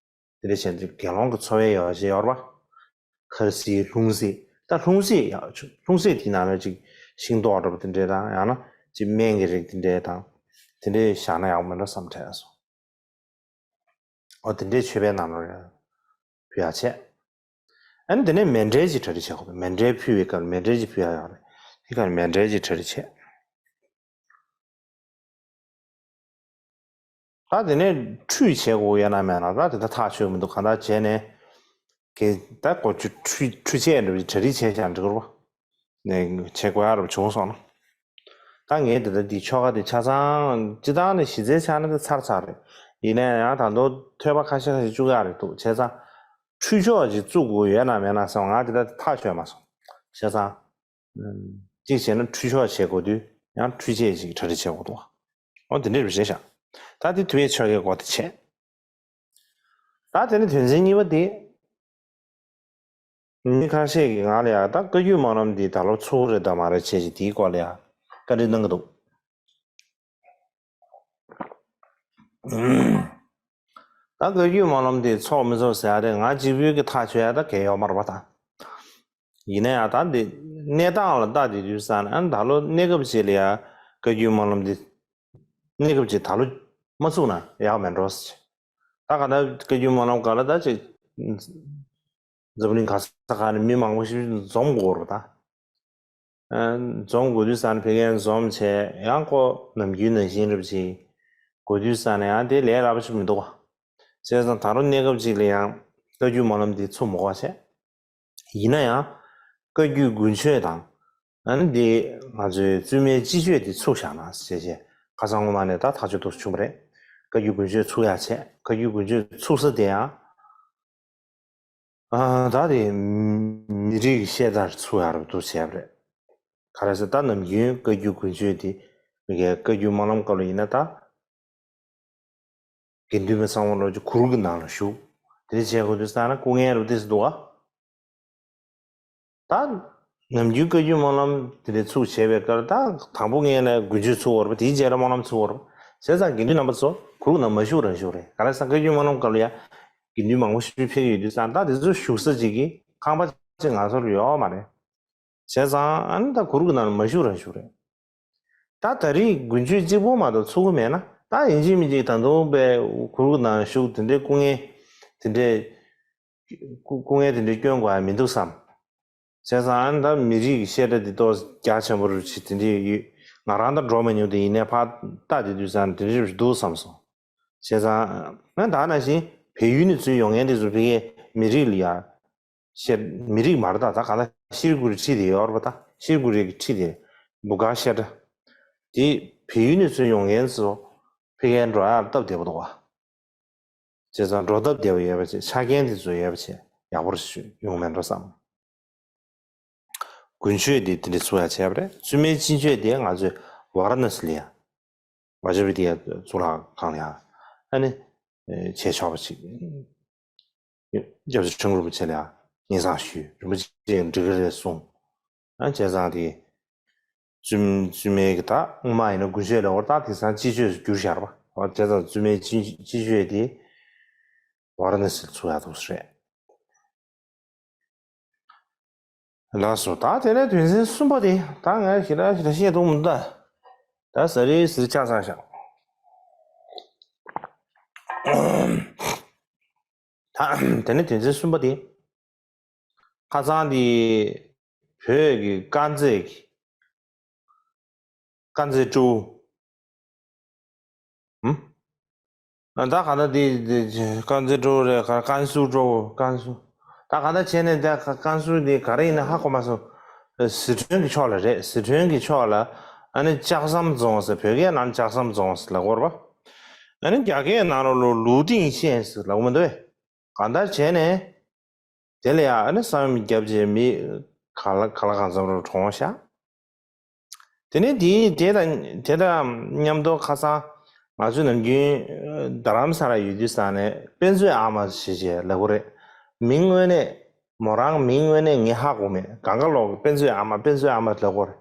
དེ་འདྲས་བྱས་ཏེ་དགེ་སློང་གི་འཚོ་བའི་ཡོ་བྱད་ཡོད་རེད་པ། འཁར་གསིལ། ལྷུང་བཟེད། ད་ལྷུང་བཟེད་ཡག་ཆུ་ལྷུང་བཟེད་དེའི་ནང་ལ་ཅིག་ཤིང་ཏོག་འདྲ་པོ་དེ་འདྲས་དང་། ཡང་ན་ཅིག་སྨན་གྱི་རིགས་དེ་འདྲས་དང་། དེ་འདྲས་བཞག་ན་ཡག་པོ་མིན་འགྲོ་བསམ་དྲན་སོང་། འོ་དེ་འདྲའི་མཆོད་པའི་ནང་ལོགས་ལ་ཕུལ་ཡག་བྱས། ཨ་ནི་དེ་ནས་མཎྜལ་གྱི་གྲ་སྒྲིག་བྱེད་དགོས། མཎྜལ་ཕུལ་བའི་སྐབས་ལ་མཎྜལ་གྱི་ཕུལ་ཡག་ཡོད་རེད། དེ་སྐབས་ལ་མཎྜལ་གྱི་གྲ་སྒྲིག་བྱས། ད་དེ་ནས་ཁྲུས་བྱེད་དགོས་ཡོད་ན་མེད་ན་ད་དེ་ད་ཐག་ཆོད་མི་འདུག་གང་ལྟར་བྱས་ནས། གེ་ད་གོ་ཆུ་ཁྲུས་ཁྲུས་ཆས་འདྲ་བའི་གྲ་སྒྲིག་བྱས་བཞག་འགྲིག་གི་རེད་པ། ནས་བྱེད་དགོས་ཡ་རུ་བྱུང་སོང་ན། ད་ངས་དེ་ལྟར་འདི་ཆོ་ག་དེ་ཆ་ཚང་སྤྱི་བཏང་ནས་གཞི་རྩའི་ཆ་ནས་དེ་ཚར་ཚར་རེད། ཡིན་ན་ཡང་ད་དུང་ཐོས་པ་ཁ་ཤས་ཁ་ཤས་བཅུག་ཡ་རེད་འདུག་བྱས་ཙང་། ཁྲུས་ཆོག་ཅིག་བཙུགས་དགོས་ཡོད་ན་མེད་ན་བསམ། ང་དེ་ལྟར་ཐག་ཆོད་མ་སོང་། བྱས་ཙང་། གཅིག་བྱས་ན་ཁྲུས་ཆོག་བྱེད་དགོས་དུས་ཡང་ཁྲུས་ཆས་ཅིག་གྲ་སྒྲིག་བྱེད་དགོས་འདུག་འོ་དེ་འདྲས་རེད་བྱས་ཤག་ད་དེ་དུས་ཡས་ཆོ་གའི་སྐོར་དེ་བྱས། ད་དེ་ནས་དོན་ཚན་གཉིས་པ་དེ། མི་ཁ་ཤས་ཀྱིས་ང་ལ་ཡ་ད་བཀའ་བརྒྱུད་སྨོན་ལམ་འདི་ད་ལོ་ཚུགས་རེད་དམ་མ་རེད་བྱས་ཤིག་དེའི་སྐོར་ལ་ཡ་བཀའ་འདྲི་གནང་གི་འདུག་ད་བཀའ་བརྒྱུད་སྨོན་ལམ་འདི་ཚོགས་མི་ཚོགས་ཟེར་ཡ་རེད། ང་གཅིག་པུའི་གི་ཐག་ཆོད་ཡ་ད་གལ་ཡོད་མ་རེད་པ་ད། ཡིན་ན་ཡང་ད་འདི་གནས་སྟངས་ལ་ལྟ་དེ་དུས་ཙང་ཨ་ནི་ད་ལོ་གནས་སྐབས་ཅིག་ལ་ཡ་བཀའ་བརྒྱུད་སྨོན་ལམ་འདི་གནས་སྐབས་ཅིག་ད་ལོ་མ་ཚུགས་ན་ཡག་མེད་འགྲོ་ཟེར། ད་ག་ད་བཀའ་བརྒྱུད་སྨོན་ལམ་སྐབས་ལ་ད་ཅིག་འཛམ་གླིང་ག་ས་ག་ནས་མི་མང་པོ་ཞིག་འཛོམས་དགོས་རེད་ད། ཨ་འཛོམས་དགོས་དུས་ཙང་ཕ་གིར་འཛོམས་བྱས་ཡང་ཁོ་ནམ་རྒྱུན་ནང་བཞིན་རེད་པ་ཅིག་དགོས་དུས་ཙང་ནས་ཡང་དེ་ལས་སླ་པོ་ཞིག་མི་འདུག་བ། བྱས་ཙང་ད་རུང་གནས་སྐབས་ཅིག་ལ་ཡང་བཀའ་བརྒྱུད་སྨོན་ལམ་འདི་ཚུགས་མི་དགོས་བྱས། ཡིན་ན་ཡང་། བཀའ་བརྒྱུད་དགུན་ཆོས་དང་། ཨ་ནི་འདི་ང་ཚོའི་བཙུན་མའི་སྤྱི་ཆོས་འདི་ཚུགས་བཞག་ན་ཞེས་བྱས་ཁ་སང་སྔོན་མ་ནས་ད་ཐག་གཅོད་ཐུགས་བྱུང་བ་རེད། བཀའ་བརྒྱུད་དགུན་ཆོས་ཚུགས་ཡ་བྱས། བཀའ་བརྒྱུད་དགུན་ཆོས་ཚུགས་ས་དེ་ཡང་། ཨ་ད་དེ་མི་རིགས་བཤད་གྲྭར་ཚུགས་ཡ་རུ་འདུག་བྱས་པ་རེད། ག་རེ་ཟེར་ད་ནམ་རྒྱུན་བཀའ་བརྒྱུད་དགུན་ཆོས་དེ་མི་སྒེར་བཀའ་བརྒྱུད་སྨོན་ལམ་སྐབས་ལ་ཡིན་ན་ད། དགེ་འདུན་པ་ཚང་མ་ལོ་ཅིག་གུར་གྱི་ནང་ལ་བཞུགས། དེ་འདྲ་བྱས་དགོས་དུས་ཙང་ན་སྐུ་ངལ་རུ་ཏོག་ཙམ་འདུག་ག་ད་ནམ་རྒྱུན་བཀའ་བརྒྱུད་སྨོན་ལམ་དེ་འདྲ་ཚུགས་བྱས་པའི་སྐབས་ད་དང་པོ་ངས་ནས་དགུན་ཆོས་ཚུགས་པ་རེད་པ། དེའི་རྗེས་ལ་སྨོན་ལམ་ཚུགས་པ་རེད་པ། བྱས་ཙང་དགེ་འདུན་རྣམ་པ་ཚོ་གུར་གྱི་ནང་མ་བཞུགས་རང་བཞུགས་རེད། ག་རེ་ཟེར་བཀའ་བརྒྱུད་སྨོན་ལམ་སྐབས་ལ་ཡ་དགེ་འདུན་མང་པོ་ཞིག་ཕེབས་ཡོད་དུས་ཙང་ད་དེ་ཚོ་བཞུགས་ས་ཅིག་གི་ཁང་པ་ཅིག་ང་ཚོར་ཡོད་མ་རེད། བྱས་ཙང་ཨ་ནི་ད་གུར་གྱི་ནང་ལ་མ་བཞུགས་རང་བཞུགས་རེད། ད་ད་རེས་དགུན་ཆོས་གཅིག་པོ་མ་གཏོགས་ཚུགས་ཀྱི་མེད་ན་ད་ཡིན་གཅིག་མིན་གཅིག་ད་དུང་པའི་གུར་གྱི་ནང་བཞུགས་དེ་འདྲའི་སྐུ་ངལ་དེ་འདྲའི་སྐུ་སྐུ་ངལ་དེ་འདྲའི་སྐྱོན་དགོས་ཡ་མི་འདུག་བསམ། བྱས་ཙང་ཨ་ནི་ད་མི་རིགས་ཀྱི་བཤད་གྲྭ་འདི་ཏོག་རྒྱ་ཆེན་པོ་རུ་ཕྱིན་དེ་འདྲའི་ཡོད། ང་རང་ད་འགྲོ་མ་མྱོང་དེ་ཡིན་ནའི་ཕར་ལྟ་དེ་དུས་ཙང་དེ་འདྲའི་རུ་འདུག་བསམ་སོང་། བྱས་ཙང་ཨ་ནི་ད་ནང་བཞིན་བལ་ཡུལ་ནས་ཚུར་ཡོང་མཁན་དེ་ཚོ་ཕ་གིའི་མི་རིགས་ལ་ཡ། ཤེར་མི་རིགས་མ་རེད་ད། ད་ག་ད་ཤེར་ཀུ་རི་ཁྲི་དེ་ཡོད་རེད་པ། ད་ཤེར་ཀུ་རི་གི་ཁྲི་དེ་བུ་ག་ཤེར་དེ་བལ་ཡུལ་ནས་ཚུར་ཡོང་མཁན་ཚོ་ཕ་གིར་འགྲོ་ཡག་སྟབས་བདེ་པོ་འདུག་བ། བྱས་ཙང་འགྲོ་སྟབས་བདེ་པོ་ཡོད་པ་བྱས། ཆ་རྐྱེན་དེ་ཚོ་ཡོད་པ་བྱས་ཡག་པོ་རེ་ཞིག་ཡོང་མེད་འགྲོ་བསམ། དགུན་ཆོས་དེ་དེ་འདྲ་ཚུགས་ཡག་བྱས་པ་རེད། བཙུན་མའི་སྤྱི་ཆོས་དེ་ང་ཚོས་ཝཱ་ར་ཎ་སི་ལ་ཡ། ཝ་ཇ་བི་ཏི་ཡ་གཙུག་ལག་ཁང་ལ་ཡ། ཨ་ནི། བྱས་ཆོག་པ་ཅིག་སྐྱབས་རྗེ་ཁྲི་འགྲུབ་རིན་པོ་ཆེ་ལ་ཡང་སྙན་སེང་ཞུས། རིན་པོ་ཆེས་འགྲིག་གི་རེད་གསུངས། ཨ་བྱས་ཙང་དེ། བཙུན་བཙུན་མའི་གི་ད་སྔོན་མ་ཡིན་ན་དགུན་ཆོས་ལ་འོར་ད་དེང་སང་སྤྱི་ཆོས་སུ་བསྒྱུར་བཞག་རེད་པ། འོ་བྱས་ཙང་བཙུན་མའི་སྤྱི་སྤྱི་ཆོས་དེ་ཝཱ་ར་ཎ་སི་ལ་ཚུགས་ཡག་འདུག་ས་རེད། ལགས་སོ། ད་དེ་ནས་དོན་ཚན་གསུམ་པ་དེ་ད་ངས་ཞེ་དྲག་ཞེ་དྲག་བཤད་ཐུབ་མི་འདུག་ད་ཟ་རེ་ཟིར་ཆགས་ཚར་ཤག་ད་དེ་ནས་དོན་ཚན་གསུམ་པ་དེ། ཁ་སང་དེ་བོད་ཀྱི་དཀར་མཛེས་ཀྱི་དཀར་མཛེས་སྤྲེའུ། ཧུམ། ད་ག་ད་དེ་དེ་དཀར་མཛེས་སྤྲེའུ་རེད། ག་ཀན་སུའུ་སྤྲེའུ། ཀན་སུའུ། ད་ག་ད་བྱས་ནས་ད་ཀན་སུའུ་དེ་ག་རེ་ཡིན་ན་ཧ་གོ་མ་སོང་། ཟི་ཁྲོན་གྱི་ཕྱོགས་ལ་རེད། ཟི་ཁྲོན་གྱི་ཕྱོགས་ལ་ཨ་ནི་ལྕགས་ཟམ་རྫོང་ཟེར། བོད་སྐད་ནང་ལྕགས་ཟམ་རྫོང་ཟེར་ལབ་ཀྱི་ཡོད་རེད་པ། ཨ་ནི་རྒྱ་སྐད་ནང་ལོགས་ལ་ལུའུ་ཏིང་ཤན་ཟེར་ལབ་ཀྱི་མི་འདུག་གས། གང་ལྟར་བྱས་ནས། དེ་ལ་ཡང་ཨ་ནི་ས་ཡོམ་བརྒྱབ་རྗེས་མི་ག་ལ་ག་ལ་གང་འཚམ་རུ་གྲོངས་ཤག་དེ་ནས་དེ་དེ་དང་དེ་དང་མཉམ་དུ་ཁ་སང་ང་ཚོས་ནམ་རྒྱུན་རྡ་རམ་ས་ལ་ཡོད་དུས་ས་ནས་དཔེ་མཛོད་ཨ་མ་ཞེས་བྱས་ལབ་ཀྱི་རེད། མིང་དངོས་གནས་མོ་རང་མིང་དངོས་གནས་ངས་ཧ་གོ་མེད། སྒང་ག་ལོག་གི་དཔེ་མཛོད་ཨ་མ་དཔེ་མཛོད་ཨ་མ་ལབ་ཀྱི་རེད།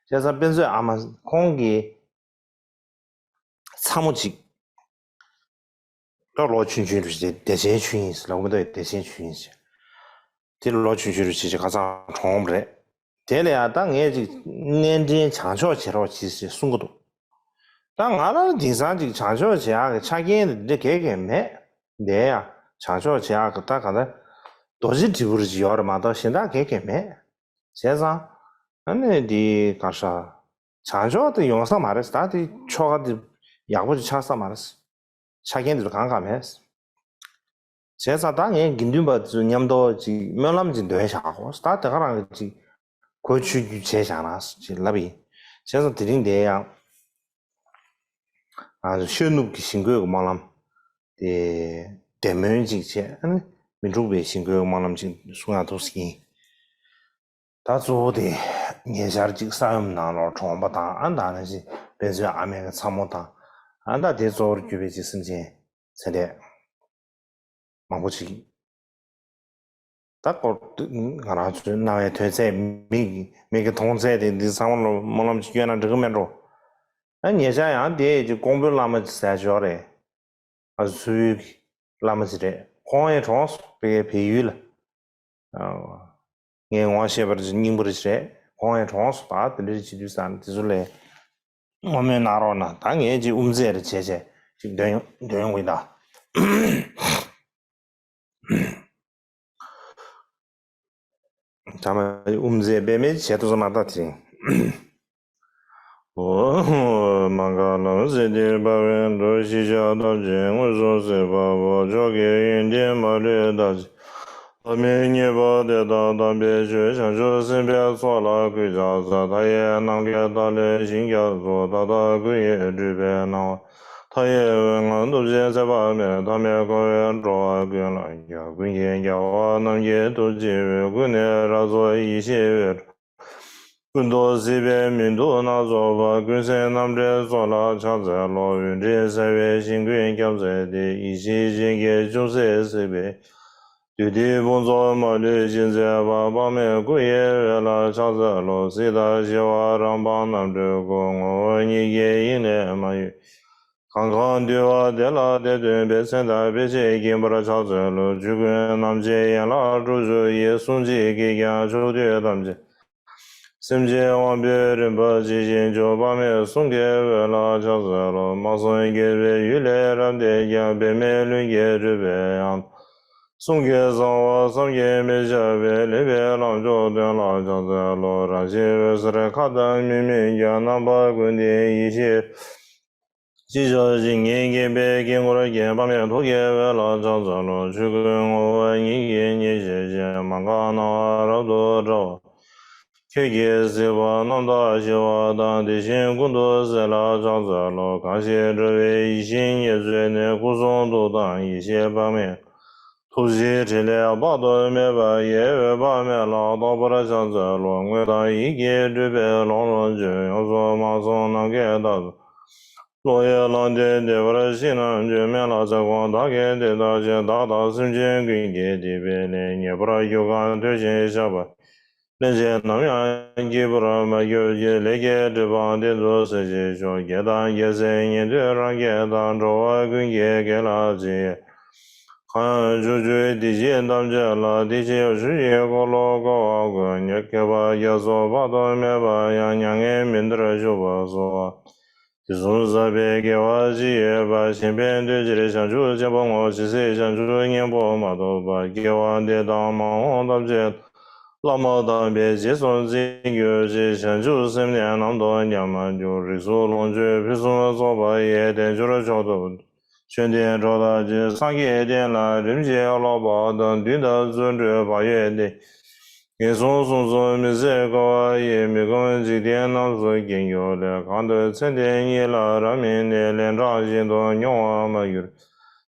བྱས་ཙང་དཔེ་མཛོད་ཨ་མ་ཁོང་གིས། ཚ་མོ་གཅིག་ད་ལོ་ཆུང་ཆུང་རུ་བྱས་བདེ་ཆེན་ཆོས་དབྱིངས་ལབ་མི་འདུག་བདེ་ཆེན་ཆོས་དབྱིངས་ཟེར། དེ་ལོ་ཆུང་ཆུང་རུ་བྱས་བྱས་ཁ་སང་གྲོངས་པ་རེད། དེ་ལ་ཡང་ད་ངས་ཅིག་སྣེ་འདྲེན་བྱང་ཕྱོགས་བྱེད་རོགས་གྱིས་ཞེས་གསུང་གི་འདུག་ད་ང་རང་དེང་སང་ཅིག་བྱང་ཕྱོགས་བྱེད་ཡག་གི་ཆ་རྐྱེན་དེ་འདྲ་གས་གས་མེད། འདས་ཡ་བྱང་ཕྱོགས་བྱེད་ཡག་གི་ད་ག་ད་རྡོ་རྗེ་དྲིལ་བུ་རུ་ཅིག་ཡོད་རེད་མ་གཏོགས་གཞན་དག་གས་གས་མེད། བྱས་ཙང་ཨ་ནི་འདི་ག་ཤ། བྱང་ཕྱོགས་དེ་ཡོང་ས་མ་རེད། ད་དེ་ཆོ་ག་དེ་ཡག་པོ་ཅིག་ཆགས་ས་མ་རེད། ཆ་རྐྱེན་དེ་ཚོ་གང་གང་མེད། བྱས་ཙང་ད་ངས་དགེ་འདུན་པ་ཚོ་མཉམ་དུ་ཅིག་སྨོན་ལམ་ཅིག་འདོན་བཞག་གོ། ད་དེ་ག་རང་གི་ཅིག་གོ་ཆོད་རྒྱུ་བྱས་བཞག་ན་ཅིག་ལབ་ཡིན། བྱས་ཙང་དེ་རིང་དེ་ཡང་ཨ་ཤོད་ནུབ་ཀྱི་ཞིང་བཀོད་ཀྱི་སྨོན་ལམ་དེ་བདེ་སྨོན་ཅིག་བྱས། ཨ་ནི་མི་འཁྲུགས་པའི་ཞིང་བཀོད་ཀྱི་སྨོན་ལམ་ཅིག་གསུང་ཡག་ཐུགས་སུ་ཡིན། ད་གཙོ་བོ་དེ་ཉེ་ཆར་ཅིག་ས་ཡོམ་ནང་ལོགས་གྲོངས་པ་དང་། ཨ་ད་ནང་བཞིན་དཔེ་མཛོད་ཨ་མའི་ཚ་མོ་དང་། ཨ་ད་དེ་གཙོ་བོར་གྱུར་པའི་ཅིག་སེམས་ཅན་ཚེ་འདས་མང་པོ་ཅིག་ད་སྐོར་ང་རང་ཚོའི་རྣ་བའི་ཐོས་ཚད། མིག་མིག་གིས་མཐོང་ཚད་དེ་འདི་ཚང་མ་ལ་སྨོན་ལམ་ཅིག་སྐྱོན་ན་འགྲིག་གི་མེད་འགྲོ། ཨ་ཉེ་ཆར་ཡང་དེ་ཅིག་ཀོང་པོའི་བླ་མ་ཅིག་ཟེར་ཅིག་ཡོད་རེད། ཨ་སུའི་བླ་མ་ཅིག་རེད། ཁོང་ཡང་གྲོངས་སོང་། བལ་བལ་ཡུལ་ལ། ཨ་ངས་ངོ་ཤེས་པ་ཅིག་རྙིང་པ་རེ་ཅིག་རེད། ཁོང་ཡང་གྲོངས་སོང་། ད་དེ་འདྲ་བྱེད་དུས་ཙང་དེ་ཚོ་ལ་བསྔོ་སྨོན་གནང་རོགས་གནང་། ད་ངས་ཅིག་དབུ་མཛད་རེ་བྱས་བྱས་ཅིག་འདོན་ཡོང་འདོན་ཡོང་གི་ཡིན་ད། ད་མ་དབུ་མཛད་པདྨས་བྱས་ཐུབ་སོང་ན་ད་དེ། ཨོ། མ་ག་ལ་སིདྡྷི་ཕ་ར་མི་ཏོ། ཤེས་བྱ་ཐམས་ཅད་མངོན་སུམ་གཟིགས་པ་པོ། མཆོག་གི་ཡོན་ཏན་མ་ལུས་རྟག་ཅིང་། ལྷ་མིའི་བསྙེན་པ་དེ་དག་དམ་པའི་ཆོས། བྱང་ཆུབ་སེམས་དཔའི་ཚོགས་ལ་གུས་ཕྱག་འཚལ། མཐའ་ཡས་ནམ་མཁའི་མཐའ་ཀླས་ཞིང་ཁྱབ་སོང་། མཐའ་དག་ཀུན་གྱི་སྤྲུལ་པའི་སྣང་བ། མཐའ་ཡས་འོད་ལྔ་སྟོབས་ཆེན་ཚེ་དཔག་མེད། ཐ་མལ་འཁོར་བའི་འགྲོ་བ་ཀུན་ལ་ཁྱབ། ཀུན་མཁྱེན་རྒྱལ་བ་རྣམས་ཀྱི་ཐུགས་རྗེའི་འོད། ཀུན་ནས་རབ་རྫོགས་ཡེ་ཤེས་འོད། ཀུན་རྟོག་སྲིད་པའི་མི་སྡུག་སྣ་ཚོགས་པ། ཀུན་སེལ་རྣམ་འདྲེན་ཚོགས་ལ་ཕྱག་འཚལ་ལོ། འོད་འདྲེས་གསལ་བའི་ཞིང་ཀུན་ཁྱབ་མཛད་དེ། ཡེ་ཤེས་ཞིང་གི་ཅུང་ཟད་གཟིགས་པའི། བདུད་སྡེའི་དཔུང་ཚོགས་མ་ལུས་ཞི་མཛད་པ། དཔག་མེད་སྐུ་ཡི་འོད་ལ་ཕྱག་འཚལ་ལོ། གཟི་དང་ཞི་བ་རང་སྤངས་རྣམ་འདྲེན་སྐུ། ངོ་བོ་ཉིད་ཀྱི་དབྱིངས་ལས་མ་གཡོས། གང་གང་འདུལ་བ་དེ་ལ་དེར་སྟོན་པའི། མཚན་དང་དཔེ་བྱད་བརྒྱན་པར་ཕྱག་འཚལ་ལོ། ཆོས་ཀུན་རྣམ་འབྱེད་ཡན་ལག་དྲུག་ཅུ་ཡི། གསུང་གཅིག་གིས་ཀྱང་ཕྱོགས་དུས་ཐམས་ཅད། སེམས་ཅན་དབང་པོའི་རིམ་པ་ཇི་བཞིན་སྤྱོད། དཔག་མེད་གསུང་གི་འོད་ལ་ཕྱག་འཚལ་ལོ། མ་གསུངས་དགྱེས་པའི་ཡུལ་ལས་རབ་འདས་ཀྱང་། པདྨའི་ལྷུན་གྱིས་སྤྲུལ་པའི་དབྱངས། གསུང་གི་གསང་བ་བསམ་གྱིས་མི་ཁྱབ་པའི། ལེགས་པའི་ལམ་མཆོག་སྟོན་ལ་ཕྱག་འཚལ་ལོ། རང་བཞིན་འོད་ཟེར་མཁའ་ལྟར་མི་མིན་ཀྱང་། རྣམ་པ་ཀུན་ལྡན་ཡེ་ཤེས། ཅི་བྱ་ཞིང་ངེས་བསྐྱེད་པའི་དཀྱིལ་འཁོར་རྒྱན། དཔག་མེད་ཐུགས་ཀྱི་འོད་ལ་ཕྱག་འཚལ་ལོ། ཆོས་སྐུའི་ངོ་བོ་ཉིད་ཀྱིས་མཉེས་གཤེགས་ཤིང་། མ་འགགས་སྣང་བ་རབ་ཏུ་བཀྲ་བ། ཁྱོད་ཀྱིས་གཟིགས་པ་རྣམ་དག་ཞི་བ་དང་། དེ་བཞིན་ཀུན་ཏུ་གཟིགས་ལ་ཕྱག་འཚལ་ལོ། གང་ཞིག་འགྲོ་བའི་ཡིད་བཞིན་ཉེར་འཚོ་ནས། སྐུ་གསུང་ཐུགས་དང་ཡེ་ཤེས་དཔག་མེད། ཐུགས་རྗེའི་ཕྲིན་ལས་དཔག་ཏུ་མེད་པ་ཡིས། འོད་དཔག་མེད་ལ་རྟོག་པར་ཕྱག་འཚལ་ལོ། དངོས་དང་ཡིད་ཀྱིས་སྤྲུལ་པའི་ཀློང་ལ་འབྱོན། ཡོངས་སུ་མ་བཟུང་ནམ་མཁའི་མཐའ་དང་། ཀློང་ཡི་ལམ་སྟེང་བདེ་བར་གཤེགས་རྣམས་ཀྱི། མེ་ལྷ་ཚེ་འགུགས་དག་གི་སྡེ་ལྟ་ཅི། བདག་དང་སེམས་ཅན་ཀུན་གྱི་སྡིག་པའི་ལས། ཉེས་པར་གྱུར་གང་ཐོས་ཤིང་བཤགས་པ། སླན་ཆད་ནམ་ཡང་བགྱིད་པར་མ་གྱུར་ཅིག། ལས་ཀྱི་སྒྲིབ་པ་གཏན་དུ་སེལ་ཞིང་ཤོག། རྒྱལ་དང་རྒྱལ་སྲས་ཉན་ཐོས་རང་རྒྱལ་དང་། འགྲོ་བ་ཀུན་གྱི་དགེ་ལ་རྗེས། གང་ཕྱོགས་བཅུའི་བདེ་སྐྱིད་ཐམས་ཅད་ལ། དེ་ཕྱིར་ཆོས་ཀྱི་འཁོར་ལོ་བསྐོར་བ་ཀུན། མཁས་པ་རྒྱ་མཚོ་དཔག་ཏུ་མེད་པ་ཡང་། མྱ་ངན་མི་འདའ་ཞུ་བར་གསོལ་བ། དུས་གསུམ་ཟབ་པའི་དགེ་བ་ཅི་ཡོད་པ། གཞན་ཕན་འདོད་ཕྱིར་བྱང་ཆུབ་ཆེན་པོ་བསྔོ། ཇི་སྲིད་བྱང་ཆུབ་སྙིང་པོ་མ་ཐོབ་པར། སྐྱེ་བ་འདི་དང་མ་འོངས་ཐམས་ཅད། བླ་མ་དམ་པས་རྗེས་སུ་འཛིན་གྱུར་ཅིག། བྱང་ཆུབ་སེམས་ནི་ནམ་དུ་ཉམས་མ་གྱུར། རིགས་གསུམ་ལོངས་སྤྱོད་ཕུན་སུམ་ཚོགས་པ་ཡི། དལ་འབྱོར་མཆོག་ཏུ་ཆོས་འདི་སྒྲོགས་དག་ཅིང་། སངས་རྒྱས་བསྟན་ལ་རིམ་གྱིས་སློབ་པ་དང་། བདུད་དང་རྫུ་འཕྲུལ་བག་ཡོད་དེ། ངན་སོང་གསུམ་གསུམ་མི་བཟད་འཁོར་བ་ཡི། མི་ཁོམ་འཇིག་རྟེན་རྣམས་སུ་སྐྱེ་འགྱུར་ལས། གང་དུ་མཚན་དེ་ཉིད་ལ་རབ་སྨིན་ནས། ལན་གྲངས་གཞན་དུ་མྱོང་བར་མ་གྱུར།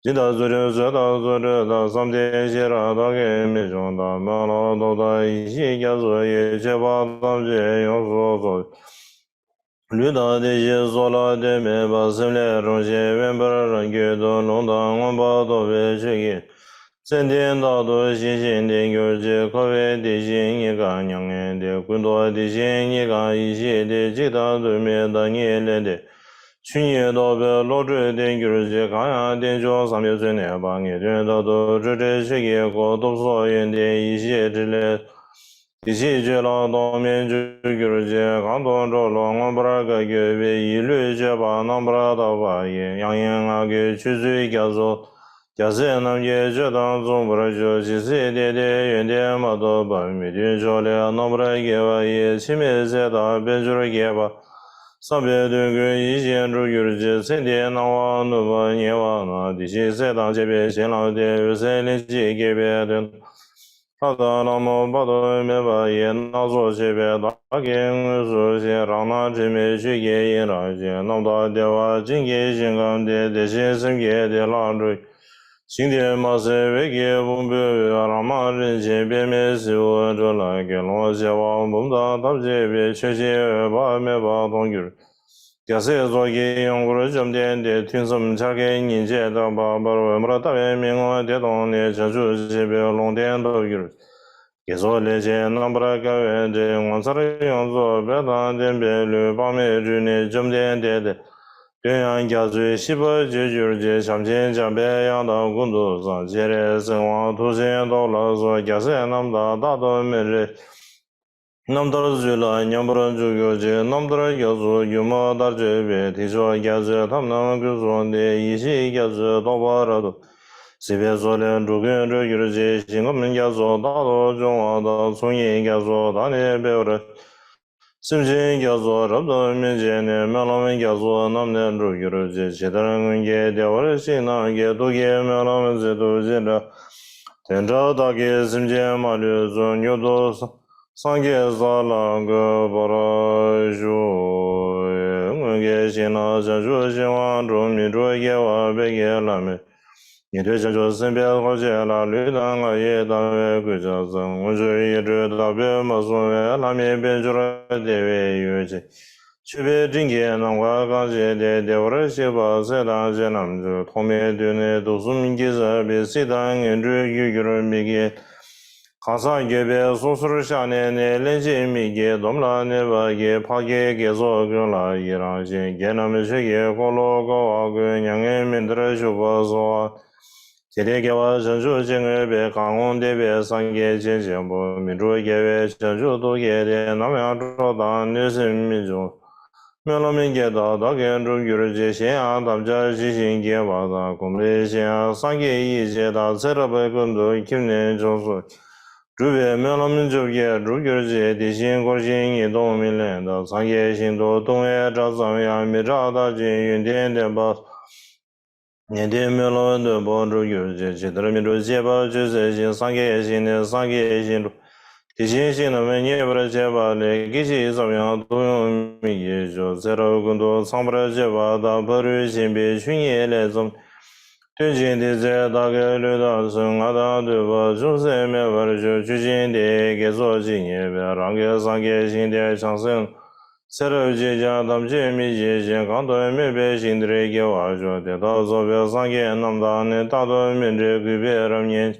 སྦྱིན་དང་རྫུ་འཕྲུལ་བཟོད་དང་རྫུ་འཕྲུལ་དང་། བསམ་གཏན་ཤེས་རབ་བདག་གིས་མི་འབྱུང་དང་། སྨོན་ལམ་སྟོབས་དང་ཡེ་ཤེས་རྒྱ་མཚོ་ཡིས། མཆོད་པ་ཐམས་ཅད་ཡོངས་སུ་རྫོགས། ལུས་དང་དེ་བཞིན་སྲོག་ལ་ལྟོས་མེད་པར། སེམས་ལས་རང་བཞིན་དབེན་པར་རང་གྱུར་ཏོ། ལུང་དང་མངོན་པར་རྟོགས་པའི་ཆོས་ཀྱི་མཚན་ལྡན་རྟག་ཏུ་ཞི་ཞིང་དེར་གྱུར་ཅིག། འཁོར་བའི་དེ་བཞིན་རྙེད་དཀའ་མྱ་ངན་འདས། ཀུན་རྟོག་དེ་བཞིན་རྙེད་དཀའ་ཡེ་ཤེས་དེ། གཅིག་དང་དུ་མའི་བདག་ཉིད་ལས་འདས། ཆོས་ཉིད་རྟོགས་པའི་བློ་གྲོས་དེར་གྱུར་ཅིག། གང་ཡང་རྟེན་འབྱུང་བསམ་པའི་ཚུལ་གནས་པ། ངེས་དོན་རྟག་ཏུ་སྤྲོས་བྲལ་ཆོས་ཀྱི་སྐུ། སྟོབས་སོགས་ཡོན་ཏན་ཡེ་ཤེས་ཕྲིན་ལས། དེ་ཕྱིར་སྤྱོད་ལམ་རྟོག་མེད་སྤྱོད་གྱུར་ཅིག། གང་དུ་འགྲོ་ལ་མངོན་པར་དགའ་གྱུར་པའི། ཡིད་བློས་བཅོས་པ་རྣམ་པར་དག་པ་ཡིས། དབྱངས་སྙན་ངག་གི་ཆོས་ཚུལ་རྒྱ་མཚོ། རྒྱལ་སྲས་རྣམས་ཀྱི་སྤྱོད་དང་མཚུངས་པར་སྤྱོད། ཇི་སྲིད་དེ་དེའི་ཡོན་ཏན་མ་ཐོབ་པར། མི་མཐུན་ཕྱོགས་ལས་རྣམ་པར་རྒྱལ་བ་ཡི། འཆི་མེད་ཚེ་དང་དཔལ་འབྱོར་རྒྱས་པ། བསམ་པའི་དོན་ཀུན་ཡིད་བཞིན་འགྲུབ་གྱུར་ཅིག་ཚེ་འདིའི་སྣང་བ་ནུབ་པ་ཉེ་བ་ན། བདེ་གཤེགས་སྲས་དང་བཅས་པའི་བྱིན་རླབས་ཏེ། འོད་གསལ་ལྷན་ཅིག་སྐྱེས་པའི་དོན། ལྷ་དང་ལྷ་མོ་དཔག་ཏུ་མེད་པ་ཡི། སྣ་ཚོགས་བྱེད་པའི་བདག་གིས་དངོས་སུ་གཟིགས། རང་སྣང་དྲི་མེད་ཆོས་ཀྱི་དབྱིངས་རང་བཞིན། རྣམ་དག་བདེ་བ་ཅན་གྱི་ཞིང་ཁམས་དེར། བདེ་ཆེན་སེམས་བསྐྱེད་བདེ་བླག་འགྲུབ། ཞིང་དེར་མ་ཟད་འོད་ཀྱི་ཕུང་པོའི་འོད། རང་སྣང་རིན་ཆེན་པདྨའི་ཟེའུ་འབྲུ་ལ། དགེ་སློང་བྱེ་བ་འབུམ་དང་ཐམས་ཅད་པའི། ཆོས་ཀྱི་འོད་དཔག་མེད་པ་མཐོང་གྱུར། རྒྱལ་སྲས་ཚོགས་ཀྱིས་ཡོངས་བསྐོར་བཅོམ་ལྡན་འདས། ཐུན་མཚམས་འཆར་ཀའི་ཉིན་བྱེད་དག་པ་བར། འོད་དཔག་མེད་པའི་ངང་དེ་མཐོང་ནས། བྱང་ཆུབ་སྤྱད་པའི་ལུང་བསྟན་ཐོབ་གྱུར། དགེ་ཚོགས་ལས་བྱེད་རྣམ་པར་དཀར་བའི་སྒྲས། ངོ་མཚར་ཡོངས་རྫོགས་དཔལ་དང་ལྡན་པའི་ལུས། དཔག་མེད་སྤྲུལ་ནས་བཅོམ་ལྡན་འདས་དེར། དོན་ཡང་རྒྱ་མཚོའི་ཤིས་པ་བརྗོད་གྱུར་ཅིག་བྱམས་ཆེན་འཇམ་དཔལ་དབྱངས་དང་ཀུན་ཏུ་བཟང་། སྤྱན་རས་གཟིགས་དབང་ཐུགས་ཆེན་ཏོག་ལ་སོགས། རྒྱལ་སྲས་རྣམས་དང་རྟག་ཏུ་སྨིན་རེ། རྣམ་ཐར་ཚུལ་ལ་མཉམ་པར་འཇུག་གྱུར་ཅིག་རྣམ་ཐར་རྒྱ་མཚོ་སྒྱུ་མ་ལྟར་བརྗོད་པའི། ཐེག་མཆོག་རྒྱ་མཚོའི་ཐབས་རྣམས་ཀུན་གསུངས་ཏེ། ཡེ་ཤེས་རྒྱ་མཚོའི་རྟོགས་པ་རབ་ཏུ། གཟིགས་པའི་མཚོ་ལས་འགྲོ་ཀུན་སྒྲོལ་གྱུར་ཅིག་ཞིང་ཁམས་རྒྱ་མཚོ་རྟག་ཏུ་འབྱུང་བ་དང་། ཚོགས་གཉིས་རྒྱ་མཚོ་བདག་ནི་སྤེལ་བར། སེམས་ཅན་རྒྱ་མཚོ་རབ་ཏུ་སྨིན་བྱས་ནས། སྨོན་ལམ་རྒྱ་མཚོ་རྣམས་ནི་འགྲུབ་གྱུར་ཅིག་ཇི་ལྟར་སྔོན་གྱི་བདེ་བར་གཤེགས་རྣམས་ཀྱི། ཐུགས་ཀྱི་སྨོན་ལམ་མཛད་དུ་ཅི་འདྲ། དེ་འདྲ་བདག་གིས་སེམས་ཅན་མ་ལུས་གསུམ། མྱུར་དུ་སངས་རྒྱས་ས་ལ་འགོད་པར་ཞུ། སྔོན་གྱི་ཞིང་ན་བྱང་ཆུབ་ཤིང་དབང་དྲུག་མི་འཁྲུགས་རྒྱལ་བ་དཔལ་གྱི་བླ་མའི། ཉན་ཐོས་བྱང་ཆུབ་སེམས་དཔའི་ཚོགས་བཅས་ལ། ལུས་དང་ངག་ཡིད་དང་བས་གུས་ཕྱག་འཚལ། མངོན་སྤྱོད་ཡིད་སྤྲུལ་དག་པས་མ་བཟུང་བའི། ལྷ་མིའི་དཔལ་འབྱོར་བདེ་བའི་ཡོ་བྱད། མཆོད་པའི་སྤྲིན་གྱིས་ནམ་མཁའ་གང་བྱས་ཏེ། བདེ་བར་གཤེགས་པ་སྲས་དང་བཅས་རྣམས་ཀྱི། ཐོག་མེད་དུས་ནས་དུག་གསུམ་གྱིས་བསྲེགས་པའི། སྲིད་དང་ངན་འགྲོའི་རྒྱུ་གྱུར་མི་དགེ། གང་ཟག་འགྱོད་པའི་སོ་སོར་ཤར་ནས་ནི། སླན་ཆད་མི་དགེའི་སྡོམ་ལ་གནས་པ་གིས། འཕགས་སྐྱེས་དགེ་ཚོགས་ཀུན་ལ་ཡི་རང་ཞིང་། དགེ་རྣམས་ཆོས་ཀྱི་འཁོར་ལོ་བསྐོར་བ་ཀུན། མྱ་ངན་མི་འདའ་བཞུགས་པར་གསོལ་བ། དེ་ལྟར་དགེ་བ་བྱང་ཆུབ་ཅིང་འོས་པའི། གང་སྔོན་འདས་པའི་སངས་རྒྱས་སྤྱན་ཆེན་པོ། མི་འཁྲུགས་རྒྱལ་བའི་བྱང་ཆུབ་ཐུགས་བསྐྱེད་དེ། ནམ་ཡང་འཁྲུག་དང་གནོད་སེམས་མི་འབྱུང་། སྨོན་ལམ་བརྒྱ་དག་བདག་གིས་འགྲུབ་གྱུར་ཅིག་གཞན་ཡང་དམ་བཅའ་ཇི་བཞིན་བགྱིས་པ་དང་། གོམས་འདྲིས་གཞན་ཡང་སངས་རྒྱས་ཡེ་ཤེས་དང་། ཚེ་རབས་ཀུན་ཏུ་ཁྱིམ་ནས་བྱུང་སོ། སྒྲུབ་པའི་སྨོན་ལམ་བཅོ་བརྒྱད་འགྲུབ་གྱུར་ཅིག་དེ་བཞིན་འཁོར་ཞིང་ཉེས་ལྟུང་མི་ལེན་དང་། སངས་རྒྱས་ཞིང་དུ་ལྟུང་བའི་དགྲ་ཙམ་ཡང་། མི་སྐྲག་བདག་གི་ཡོན་ཏན་ལྡན་པ། ནན་ཏན་སྨོན་ལམ་བརྟན་པོ་འགྲུབ་གྱུར་ཅིག་ཇི་ལྟར་མི་འཁྲུགས་བྱེད་པ་ཆོས་ཟད་ཞིང་། སངས་རྒྱས་ཞིང་ནས་སངས་རྒྱས་ཞིང་འགྲོ། དེ་བཞིན་གཤེགས་རྣམས་མཉེས་པར་བྱེད་པ་ལས། སྐད་ཅིག་ཙམ་ཡང་ཐུབ་ཡོང་མི་བགྱིད་ཤོག་ཚེ་རབས་ཀུན་ཏུ་ཚངས་པར་སྤྱོད་པ་དང་། ཕ་རོལ་ཕྱིན་པའི་ཆོས་ཉིད་ལས་བརྩམས། སྟོན་ཅིང་བསྟན་འཛིན་བདག་གི་ལུས་དང་གསུང་། ང་དང་འདོད་པ་ཅུང་ཟད་མེད་པར་ཤོག་ཆོས་ཅན་དེའི་དགེ་ཚོགས་ཇི་སྙེད་པའི། རང་གི་སངས་རྒྱས་ཞིང་དེར་བྱང་སེམས། ཚེ་རབས་གཅིག་ཀྱང་དམ་ཆོས་མི་བྱེད་ཅིང་། གང་དུ་སྨོད་པའི་ཞིང་དེར་སྐྱེ་བར་ཤོག་དེ་དག་རྫོགས་པའི་སངས་རྒྱས་རྣམས་དང་ནི། རྟག་ཏུ་སྨིན་འབྲས་གུས་པས་རབ་བསྙེན།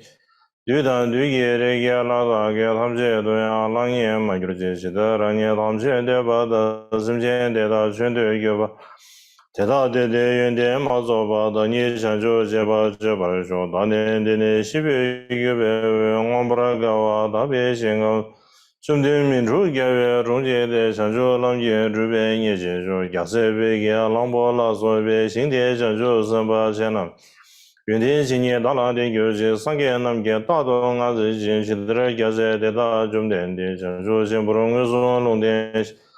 བདུད་དང་བདུད་ཀྱི་རིས་བརྒྱད་ལ་བདག་གིས། ཐམས་ཅད་དུ་ཡང་ལྷང་ངེར་མ་གྱུར་ཅིག་ཇི་ལྟར་རང་ཉིད་དམ་ཆོས་འདོད་པ་དང་། སེམས་ཅན་དེ་དག་བྱོན་དུ་གྱུར་པ། དེ་དག་བདེ་སྟེ་ཡོན་ཏན་མ་རྫོགས་པ་དང་། བདག་ཉིད་བྱང་ཆུབ་སྤྱད་པ་སྤྱོད་པར་ཤོག་བདག་ནི་འདི་ནས་ཤི་བའི་གུས་པའི་འོད། མངོན་པར་དགའ་བ་དག་པའི་ཞིང་ཁམས། བཅོམ་ལྡན་མི་འཁྲུགས་རྒྱལ་བའི་དྲུང་བསྐྱེད་དེ། བྱང་ཆུབ་ལམ་གྱི་སྒྲུབ་པའི་ཉེར་ཞིར་ཤོག་རྒྱལ་སྲས་དཔལ་གྱི་གླང་པོ་ལ་སོགས་པའི། ཞིང་དེར་བྱང་ཆུབ་སེམས་དཔའ་ཆེ་རྣམས། ཡོན་ཏན་ཇི་སྙེད་བདག་ལ་ལྡན་གྱུར་ཅིག་སངས་རྒྱས་རྣམས་ཀྱིས་རྟག་ཏུ་ངར་འཛིན་ཅིང་། ཇི་ལྟར་རྒྱལ་སྲས་དེ་དག་བཅོམ་ལྡན་འདས། བྱང་ཆུབ་ཆེན་པོར་མངོན་སུམ་ལུང་བསྟན་ཞིང་།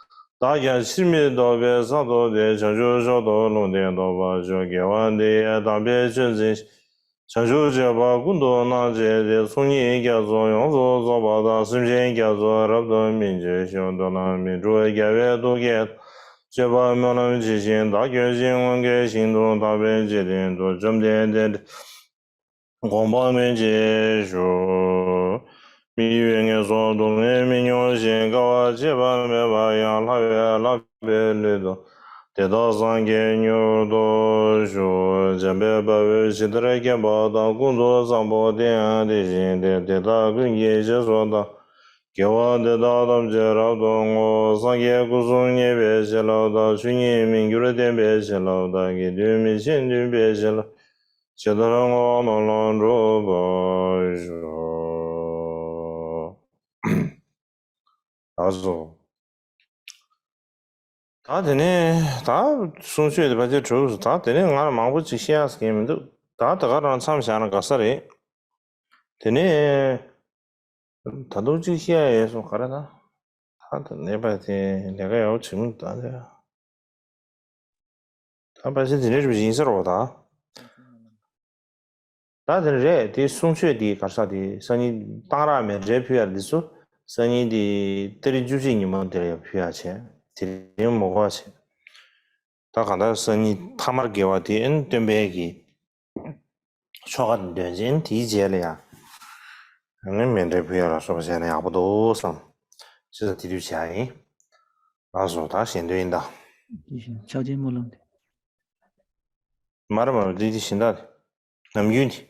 བདག་ཀྱང་ཕྱིར་མི་ལྡོག་པའི་ས་ཐོབ་སྟེ། བྱང་ཆུབ་མཆོག་ཏུ་ལུང་བསྟན་རྟོགས་པར་ཤོག་དགེ་བ་འདི་ཡིས་དམ་པའི་ཆོས་འཛིན་ཞིང་། བྱང་ཆུབ་སྤྱོད་པ་ཀུན་ཏུ་སྣང་བྱེད་དེ། ཚོགས་གཉིས་རྒྱ་མཚོ་ཡོངས་སུ་རྫོགས་པ་དང་། སེམས་ཅན་རྒྱ་མཚོ་རབ་ཏུ་སྨིན་བྱེད་ཤོག་འདོད་ལམ་མི་འཁྲུགས་རྒྱལ་བའི་ཐུགས་བསྐྱེད་དང་། སྤྱོད་པ་སྨོན་ལམ་ཇི་བཞིན་བདག་སྐྱོད་ཅིང་། སྔོན་གྱི་ཞིང་དུ་དག་པའི་འཇིག་རྟེན་དུ། བཅོམ་ལྡན་འདས་དགོངས་པ་མངོན་བྱེད་ཤོག་མི་ཡི་ངན་སོང་སྡུག་བསྔལ་མི་མྱོང་ཞིང་། དཀའ་བ་སྤྱད་པ་མེད་པ་ཡང་། ལྷ་བས་བསླབ་པའི་ལུས་དང་། དེ་དག་སངས་རྒྱས་མྱུར་ཐོབ་ཤོག་འཇམ་དཔལ་དཔའ་བོས་ཇི་ལྟར་མཁྱེན་པ་དང་། ཀུན་ཏུ་བཟང་པོ་དེ་ཡང་དེ་བཞིན་ཏེ། དེ་དག་ཀུན་གྱི་རྗེས་སུ་བདག་དགེ་བ་འདི་དག་ཐམས་ཅད་རབ་ཏུ་བསྔོ། སངས་རྒྱས་སྐུ་གསུམ་བརྙེས་པའི་བྱིན་རླབས་དང་། ཆོས་ཉིད་མི་འགྱུར་བརྟན་པའི་བྱིན་རླབས་དང་། དགེ་འདུན་མི་ཕྱེད་འདུན་པའི་བྱིན་རླབས། ཇི་ལྟར་བསྔོ་བ་རྣམས་ལ་འགྲུབ་པར་ཤོག་ལགས་སོ། ད་དེ་ནས་ད་གསུང་ཆོས་དེ་ཕལ་ཆེར་གྲུབ་སོང་། ད་དེ་ནས་ང་མང་པོ་ཅིག་བཤད་ཡག་ཟེར་མཁན་མི་འདུག་ད་ད་ག་རང་མཚམས་བཞག་ན་དགའ་ས་རེད། དེ་ནས་ད་དུང་ཅིག་བཤད་ཡག་ཡོད་སོང་། ག་རེ་ད། ད་ད་ནད་པ་དེ་ལས་ཀ་ཡག་པོ་བྱེད་མི་འདུག་ད་དེ། ད་པ་སེ་འཛིན་གྲྭའི་རིན་ཆེན་རོ་ད། ད་དེ་རེད། དེ་གསུང་ཆོས་དེ་གར་ས་དེ་སང་ཉིན་གཏང་རག་མཎྜལ་ཕུལ་ཡ་འདི་ཚོ་སང་ཉིན་དེ་ཏ་རིག་བཅུ་གཅིག་ཉིན་མོ་དེར་ཡ་ཕུལ་ཡ་བྱས། དེ་རིང་མོ་གོ་བྱས། ད་གང་ལྟར་སང་ཉིན་ཐ་མར་དགེ་བ་དེ་ཨན་སྟོན་པའི་གི་ཆོ་ག་འདོན་ཅན་དེའི་རྗེས་ལ་ཡ། ཨ་ནི་མཎྜལ་ཕུལ་ཡ་ལ་སོགས་པ་བྱས་ན་ཡག་པོ་འདུག་བསམ། ཅི་ཟེར་དེ་དུས་བྱ་ཡིན། ལགས་སོ། ད་ཞལ་འདོན་ཡིན་ད། ཕྱག་ཆེན་སྨོན་ལམ་དེ། མ་རེད་མ་རེད། འདི་འདི་གཞན་དག་རེད། ནམ་རྒྱུན་དེ།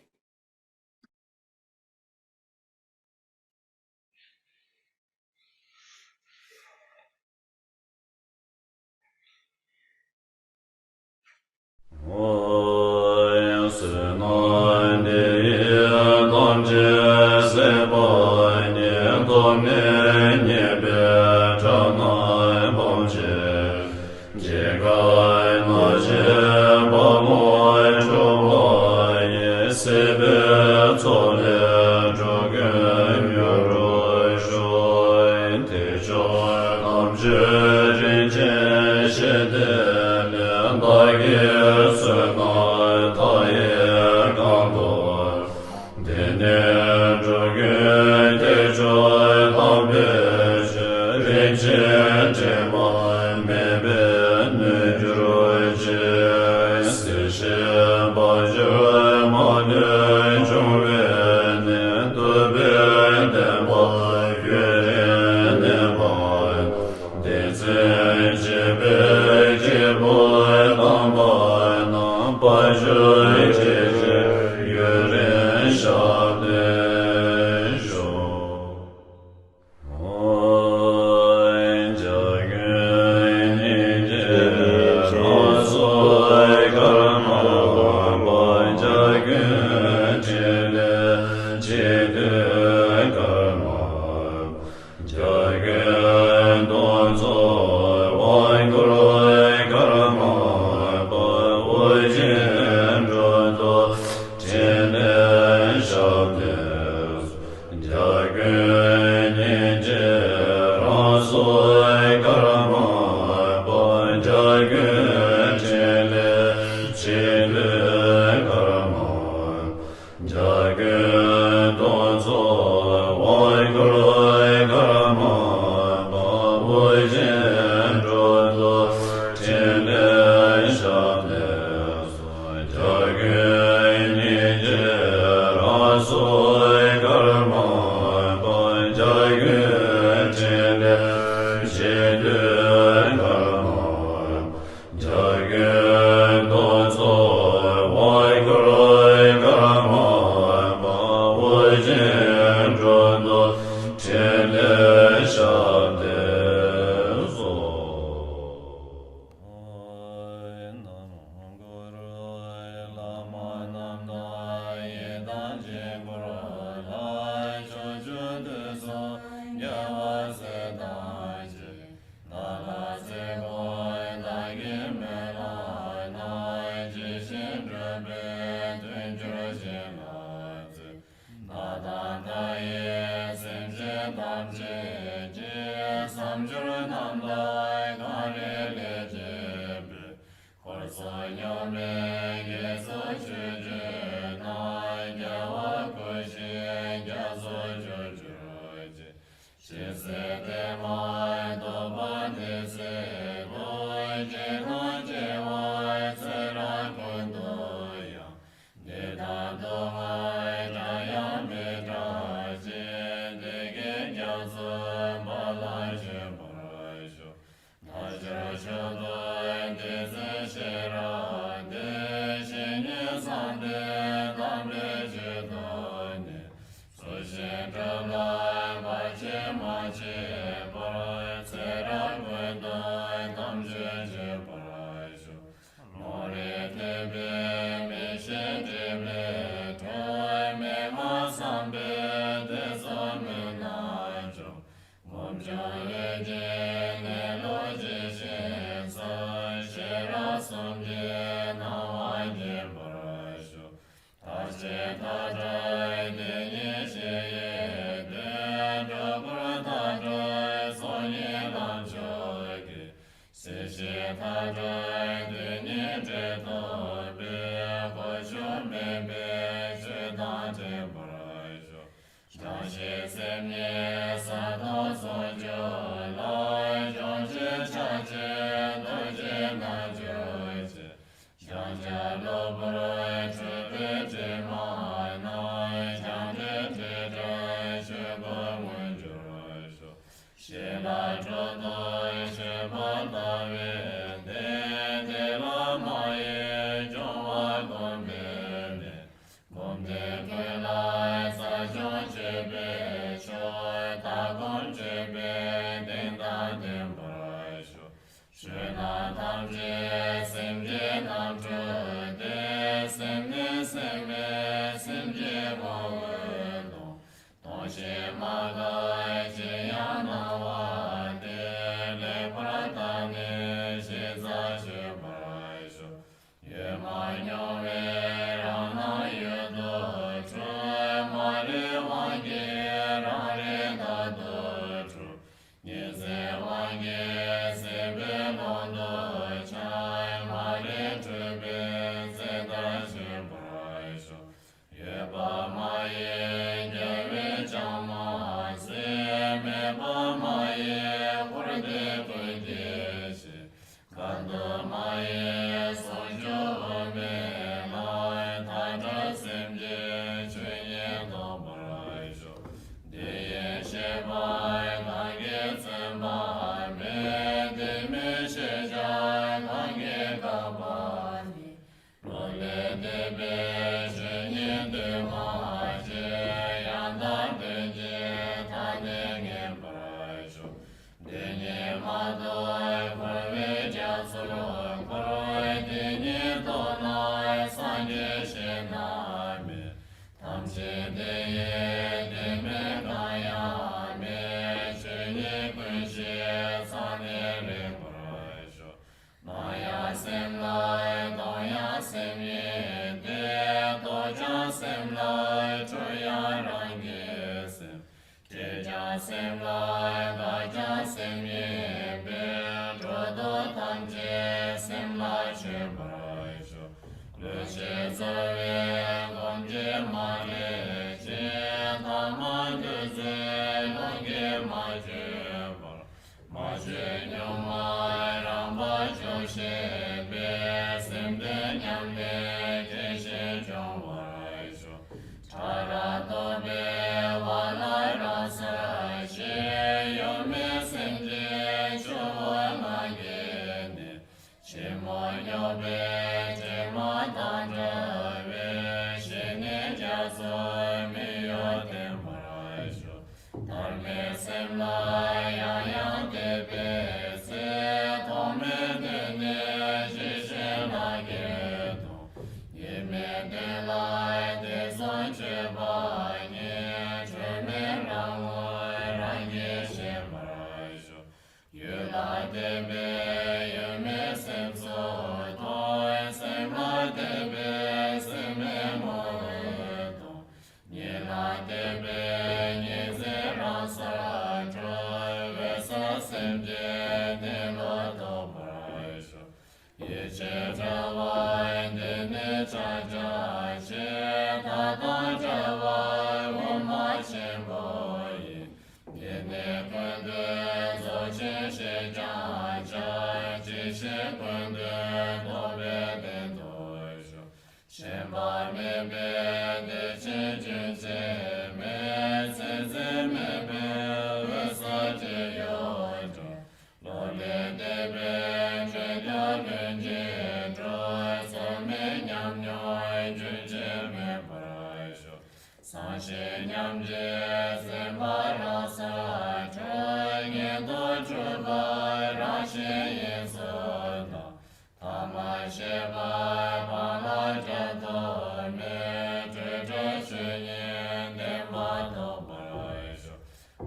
དེ་ནས་འགྲོ་ཀུན་བདེ་མཆོག་དམ་པའི་ཆོས། རིན་ཆེན་དྲི་མ་མེད་པས་ནོད་གྱུར་ཅིག་སྲིད་ཞིའི་བར་ཆད་མ་ལུས་འབྱུང་བའི་ནད། ཐུབ་པའི་བསྟན་པ་ཡུན་རིང་གནས་པ། བདེན་ཚིག་འབྱེད་པའི་སྐྱེས་བུ་དམ་པ་རྣམས། དཔལ་འབྱོར་རྒྱས་བྱེད་ཡུན་རིང་ཞབས་བརྟན་ཤོག །འཇའ་གུར་སྙིང་རྗེ་རང་སོར་ཀརྨ་པ། འཇའ་གུར་ཕྲིན་ལས་གཅིག་བསྡུས་ཀརྨ། འཇའ་གུར་གདུང་འཚོབ་དབང་བསྐུར་ཀརྨ་པ། དབུ་ཅན་འགྲོ་དོན་ཕྲིན་ལས་ཞབས་བརྟན། འཇའ་གུར་སྙིང་རྗེ་རང་སོར་ཀརྨ་པ། འཇའ་གུར་ཕྲིན་ལས་གཅིག་བསྡུས་ཀརྨ། འཇའ་གུར་གདུང་འཚོབ་དབང་བསྐུར་ཀརྨ་པ། དབུ་ཅན་འགྲོ་དོན་ཕྲིན་ལས་ཞབས་བརྟན། འཇའ་གུར་སྙིང་རྗེ་རང་སོར་ཀརྨ་པ། འཇའ་གུར་ཕྲིན་ལས་གཅིག་བསྡུས་ཀརྨ། འཇའ་གུར་གདུང་འཚོབ་དབང་བསྐུར་ཀརྨ་པ། དབུ་ཅན་འགྲོ་དོན་ཕྲིན་ལས་ཞབས་བརྟན་སོགས། ནམ་གུ་རུ་བླ་མ་རྣམས་དང་ཡི་དམ་དཀྱིལ་འཁོར་ལ། ཕྱོགས་བཅུ་དུས་གསུམ་རྒྱལ་བ་སྲས་དང་བཅས། ནང་ལ་ཚེ་འཁོར་བདག་གིས་སྨོན་ལམ་བཏབ། ཇི་བཞིན་འགྲུབ་པའི་དོན་གྱུར་ཅིག་ལ་བརྩོན། ནང་དང་མཐའ་ཡས་སེམས་ཅན་ཐམས་ཅད་ཀྱི། བསམ་སྦྱོར་རྣམ་དག་གང་རིགས་ལས་བྱེད་པའི། འཁོར་གསུམ་མཉམ་པའི་དགེ་ཚོགས་ཆོས་སྤྱོད་དང་། རྒྱལ་བ་སྐུ་བཞིའི་རྒྱ་མཚོ་སྤྱོད་གྱུར་ཅིག །ཇི་སྲིད་བདེ་བར་ཐོབ་པ་དེ་སྲིད་དུ། སྐྱེ་དང་སྐྱེ་བ་ཚེ་རབས་ཀུན་ཏུ་ཡང་། ནད་དང་སྡུག་བསྔལ་དགྲ་ཡང་མི་སྐྲག་ཅིང་། བདེ་དགེ་རྒྱ་མཚོའི་འབབ་ལམ་ཆེན་པོར་ཤོག །རྣལ་འབྱོར་མཆོག་ཏུ་ཏིང་འཛིན་ཤེས་རབ་སྟེ། བཤེས་གཉེན་བསམ་གཏན་དམ་པའི་ཆོས་ཐོབ་ནས། ཚུལ་བཞིན་སྒྲུབ་ལ་བར་ཆད་མ་མཆིས་པར། ཚེ་རབས་ཀུན་ཏུ་དམ་ཆོས་སྤྱད་པར་ཤོག །མོ་རའི་ཐོད་པས་མི་ཤེས་སྒྲིབ་པའི་དྲོད། མན་ངག་བསམ་པས་ཏེ་ཚོགས་མུན་རྣམས་འཇོམས། ངོམས་ཀྱང་ལས་ཀྱི་གནས་ལུགས་ཇི་བཞིན་གསལ། ཤེས་རབ་གསུམ་གྱི་སྣང་བ་རྙེད་པར་ཤོག །ཐར་བྱེད་མཐའ་བྲལ་དེ་ཉིད་གཤེགས་ཡོན་ཏན། སྒྲོ་སྐུར་མཐའ་བྲལ་སོ་གཉིས་ལམ་མཆོག་གི། སྲིད་ཞིའི་མཐའ་བྲལ་དེ་ཉིད་འབྲས་ ཞེས་སེམས་ཉིད་ས་དང་ཚོགས་སྦྱོར་ལ། བྱང་ཆུབ་ཕྱག་རྒྱའི་རྡོ་རྗེ་རྣལ་འབྱོར་གྱིས། བྱང་ཆུབ་གློ་བུར་འཁྲུལ་པའི་དྲི་མ་རྣམས། བྱང་ཆུབ་སྤྲོས་བྲལ་ཆོས་སྐུར་མངོན་གྱུར་ཤོག་ཞེས་ལ་སྤྲོ་བསྡུ་མཆོད་པ་བཏབ་པའི་མཐུས། དེ་ལ་མ་ཡི་སྦྱོར་བ་བསྒོམ་པའི་ལས། བསྒོམ་བཟླས་ཀུན་ལ་རྩལ་སྦྱོང་སྤྱོད་པའི་མཆོག་ལྟ་སྒོམ་སྤྱོད་པའི་གདེང་དང་ལྡན་པར་ཤོག་ཆོས་རྣམས་ཐམས་ཅད་སེམས་ཀྱི་རྣམ་སྤྲོས་ཏེ། སེམས་ནི་སེམས་མེད་སེམས་ཀྱི་ངོ་བོ་དང་། སྟོང་ཞིང་མ་འགགས་ཅིར་ཡང་སྣང་བ་སྟེ། ལེགས་པར་བརྟགས་ནས་ཞིབ་ཚགས་དཔྱད་པར་ཤོག་ཡོད་མ་མྱོང་བའི་རང་སྣང་ཡུལ་དུ་འཁྲུལ། མ་རིག་དབང་གིས་རང་རིག་རྟག་ཏུ་འཁྲུལ། ཉི་ཟེར་དབང་གིས་སྲིད་པའི་ཀློང་དུ་འཁྱམས། མ་རིག་འཁྲུལ་པའི་རྩེ་ལྟར་ཞེན་པར་ཤོག་ཡོད་པ་མ་ཡིན་རྒྱལ་བས་ཀྱང་མ་གཟིགས། མེད་པ་མ་ཡིན་འཁོར་འདས་ཀུན་གྱི་གཤིས། གང་དུ་མ་ཡིན་ཟུང་འཇུག་དབུ་མའི་ལམ། མཐའ་བྲལ་སེམས་ཀྱི་ཆོས་ཉིད་རྟོགས་པར་ཤོག་འདི་ཡི་ཤེས་པ་གང་གིས་ཚིམ་པ་མེད། འདི་མིན་ཤེས་བྱ་གང་གིས་བཀག་པ་མེད། བློ་ལས་འདས་པའི་ཆོས་ཉིད་འདུས་མ་བྱས། ཡང་དག་དོན་གྱི་མཐའ་ནི་ངེས་པར་ཤོག་འདི་ཉིད་མ་རྟོགས་འཁོར་བའི་རྒྱ་མཚོར་འཁོར། འདི་ཉིད་རྟོགས་ན་སངས་རྒྱས་གཞན་ན་མེད། ཐམས་ཅད་དེ་ཡི་དོན་མིན་གང་ཡང་མེད། ཆོས་ཉིད་ཀུན་ཤེས་མཚན་ནི་རིག་པར་ཤོག་སྣང་ཡང་སེམས་ལ་སྟོང་ཡང་སེམས་ཉིད་དེ། རྟོགས་ཀྱང་སེམས་ལ་འཁྲུལ་ཡང་རང་གི་སེམས། སྤྲོས་ཀྱང་སེམས་ལ་འགགས་ཀྱང་སེམས་ཉིད་པས། འགྲོ་དོན་ཐམས་ཅད་སེམས་ལ་མཆོད་པར་ཤོག་ལུས་ཀྱི་རྩ་བའི་སྒོམ་བྱེད་མ་ལུས་ཀྱི། ཐ་མལ་འདུ་འཛིའི་ཀུན་གྱིས་མ་བསྐྱོད་པར། མ་བཅོས་གཉུག་མ་རང་བབས་སྐྱོ་ཤས་པས། སེམས་དེ་ཉམས་ལེན་གྱི་ཞིང་སྐྱོང་བར་ཤོག་ཕྲ་རགས་རྟོག་པའི་བ་ལ་རང་སར་ཞིག་ཡོད་མེད་སེམས་ཀྱི་ཆུ་བོ་ལྔ་གྱི་གནས། ཕྱི་མོ་སྙོགས་པའི་དྲི་མ་དང་བྲལ་བའི། ཞི་གནས་རྒྱ་མཚོའི་མིག་ཡོར་བསྟན་པར་ཤོག་ཐར་མེད་སེམས་ལ་ཡང་ཡང་དད་པའི་ཚེ། ཐོག་མེད་དུས་ནས་ཞི་བྱེད་ལྷ་སྐལ་དང་། ཡིད་མེད་དུས་ལ་དེ་བཟུང་མཆོད་པ་ཉིད། འཁྲུལ་མེད་རང་ངོ་རང་གིས་ཤེས་པར་ཤོག་ཡུལ་ལ་དད་པས་ཡུལ་མེད་སེམས་སུ་མཐོང་། སེམས་ལ་དད་པས་སེམས་མེད་ངོ་བོས་མཐོང་། ཉིད་ལ་དད་པས་ཉི་ཟེར་རང་སར་གྲོལ། འོད་གསལ་སེམས་ཀྱི་གནས་ལུགས་རྟོགས་པར་ཤོག་ཡེ་ཤེས་བྲལ་བ་འདི་ནི་ཕྱག་རྒྱ་ཆེ། མཐའ་དང་བྲལ་བ་དབུ་མ་ཆེན་པོ་ཡིན། འདི་ནི་ཀུན་འདུས་རྫོགས་ཆེན་ཞེས་ཀྱང་བྱ། ཇི་སྲིད་ཀུན་འདུས་རྟོགས་པའི་གདེང་དུ་གཤེགས། ཞེན་པ་མེད་པའི་བདེ་ཆེན་རྒྱུན་ཆད་མེད། ཚད་འཛིན་མེད་པའི་འོད་གསལ་ཀྱི་ཡོངས་གྲོལ། བློ་ལས་འདས་པའི་འབྲས་རྒྱ་ལྷུན་གྱིས་གྲོལ། རྩོལ་མེད་ཉམས་མྱོང་རྒྱུན་ཆད་མེད་པར་ཤོག་སངས་རྒྱས་མཉམ་བརྗེ་སེམས་དཔའ་རང་སར་གྲོལ། ངེས་དོན་སྤྲུལ་པ་རང་བཞིན་དབྱིངས་སུ་དག་ཐ་མལ་ཤེས་པ་སྤང་བླང་བྱ་ཐབས་མེད། སྤྲོས་བྲལ་ཆོས་ཉིད་བདེན་པ་རྟོགས་པར་ཤོག་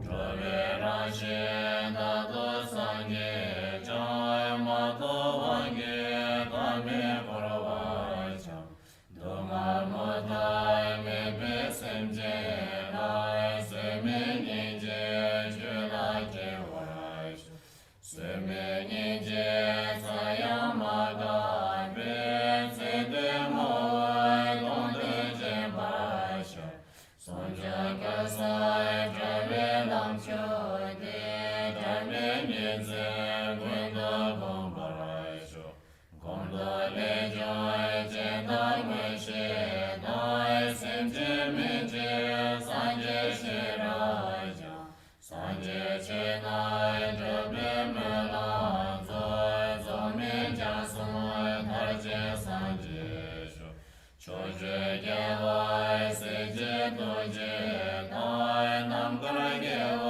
འགྲོ་བའི་རང་བཞིན་རྟག་ཏུ་སངས་རྒྱས་ཀྱང་། མ་རྟོགས་དབང་གིས་ཐ་མལ་འཁོར་བར་འཁྱམས། སྡུག་བསྔལ་མུ་མཐའ་མེད་པའི་སེམས་ཅན་ལ། བཟོད་མེད་སྙིང་རྗེས་ སངས་རྒྱས་ཤོག་ཕྱོགས་བཅུའི་རྒྱལ་བ་སྲས་བཅས་ཐུགས་རྗེ་དང་། ནམ་མཁའ་རྒྱལ་བ་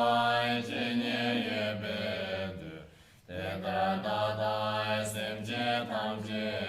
ཇི་སྙེད་ཡོད་པའི་མཐུས། དེ་ལྟར་བདག་དང་སེམས་ཅན་ཐམས་ཅད་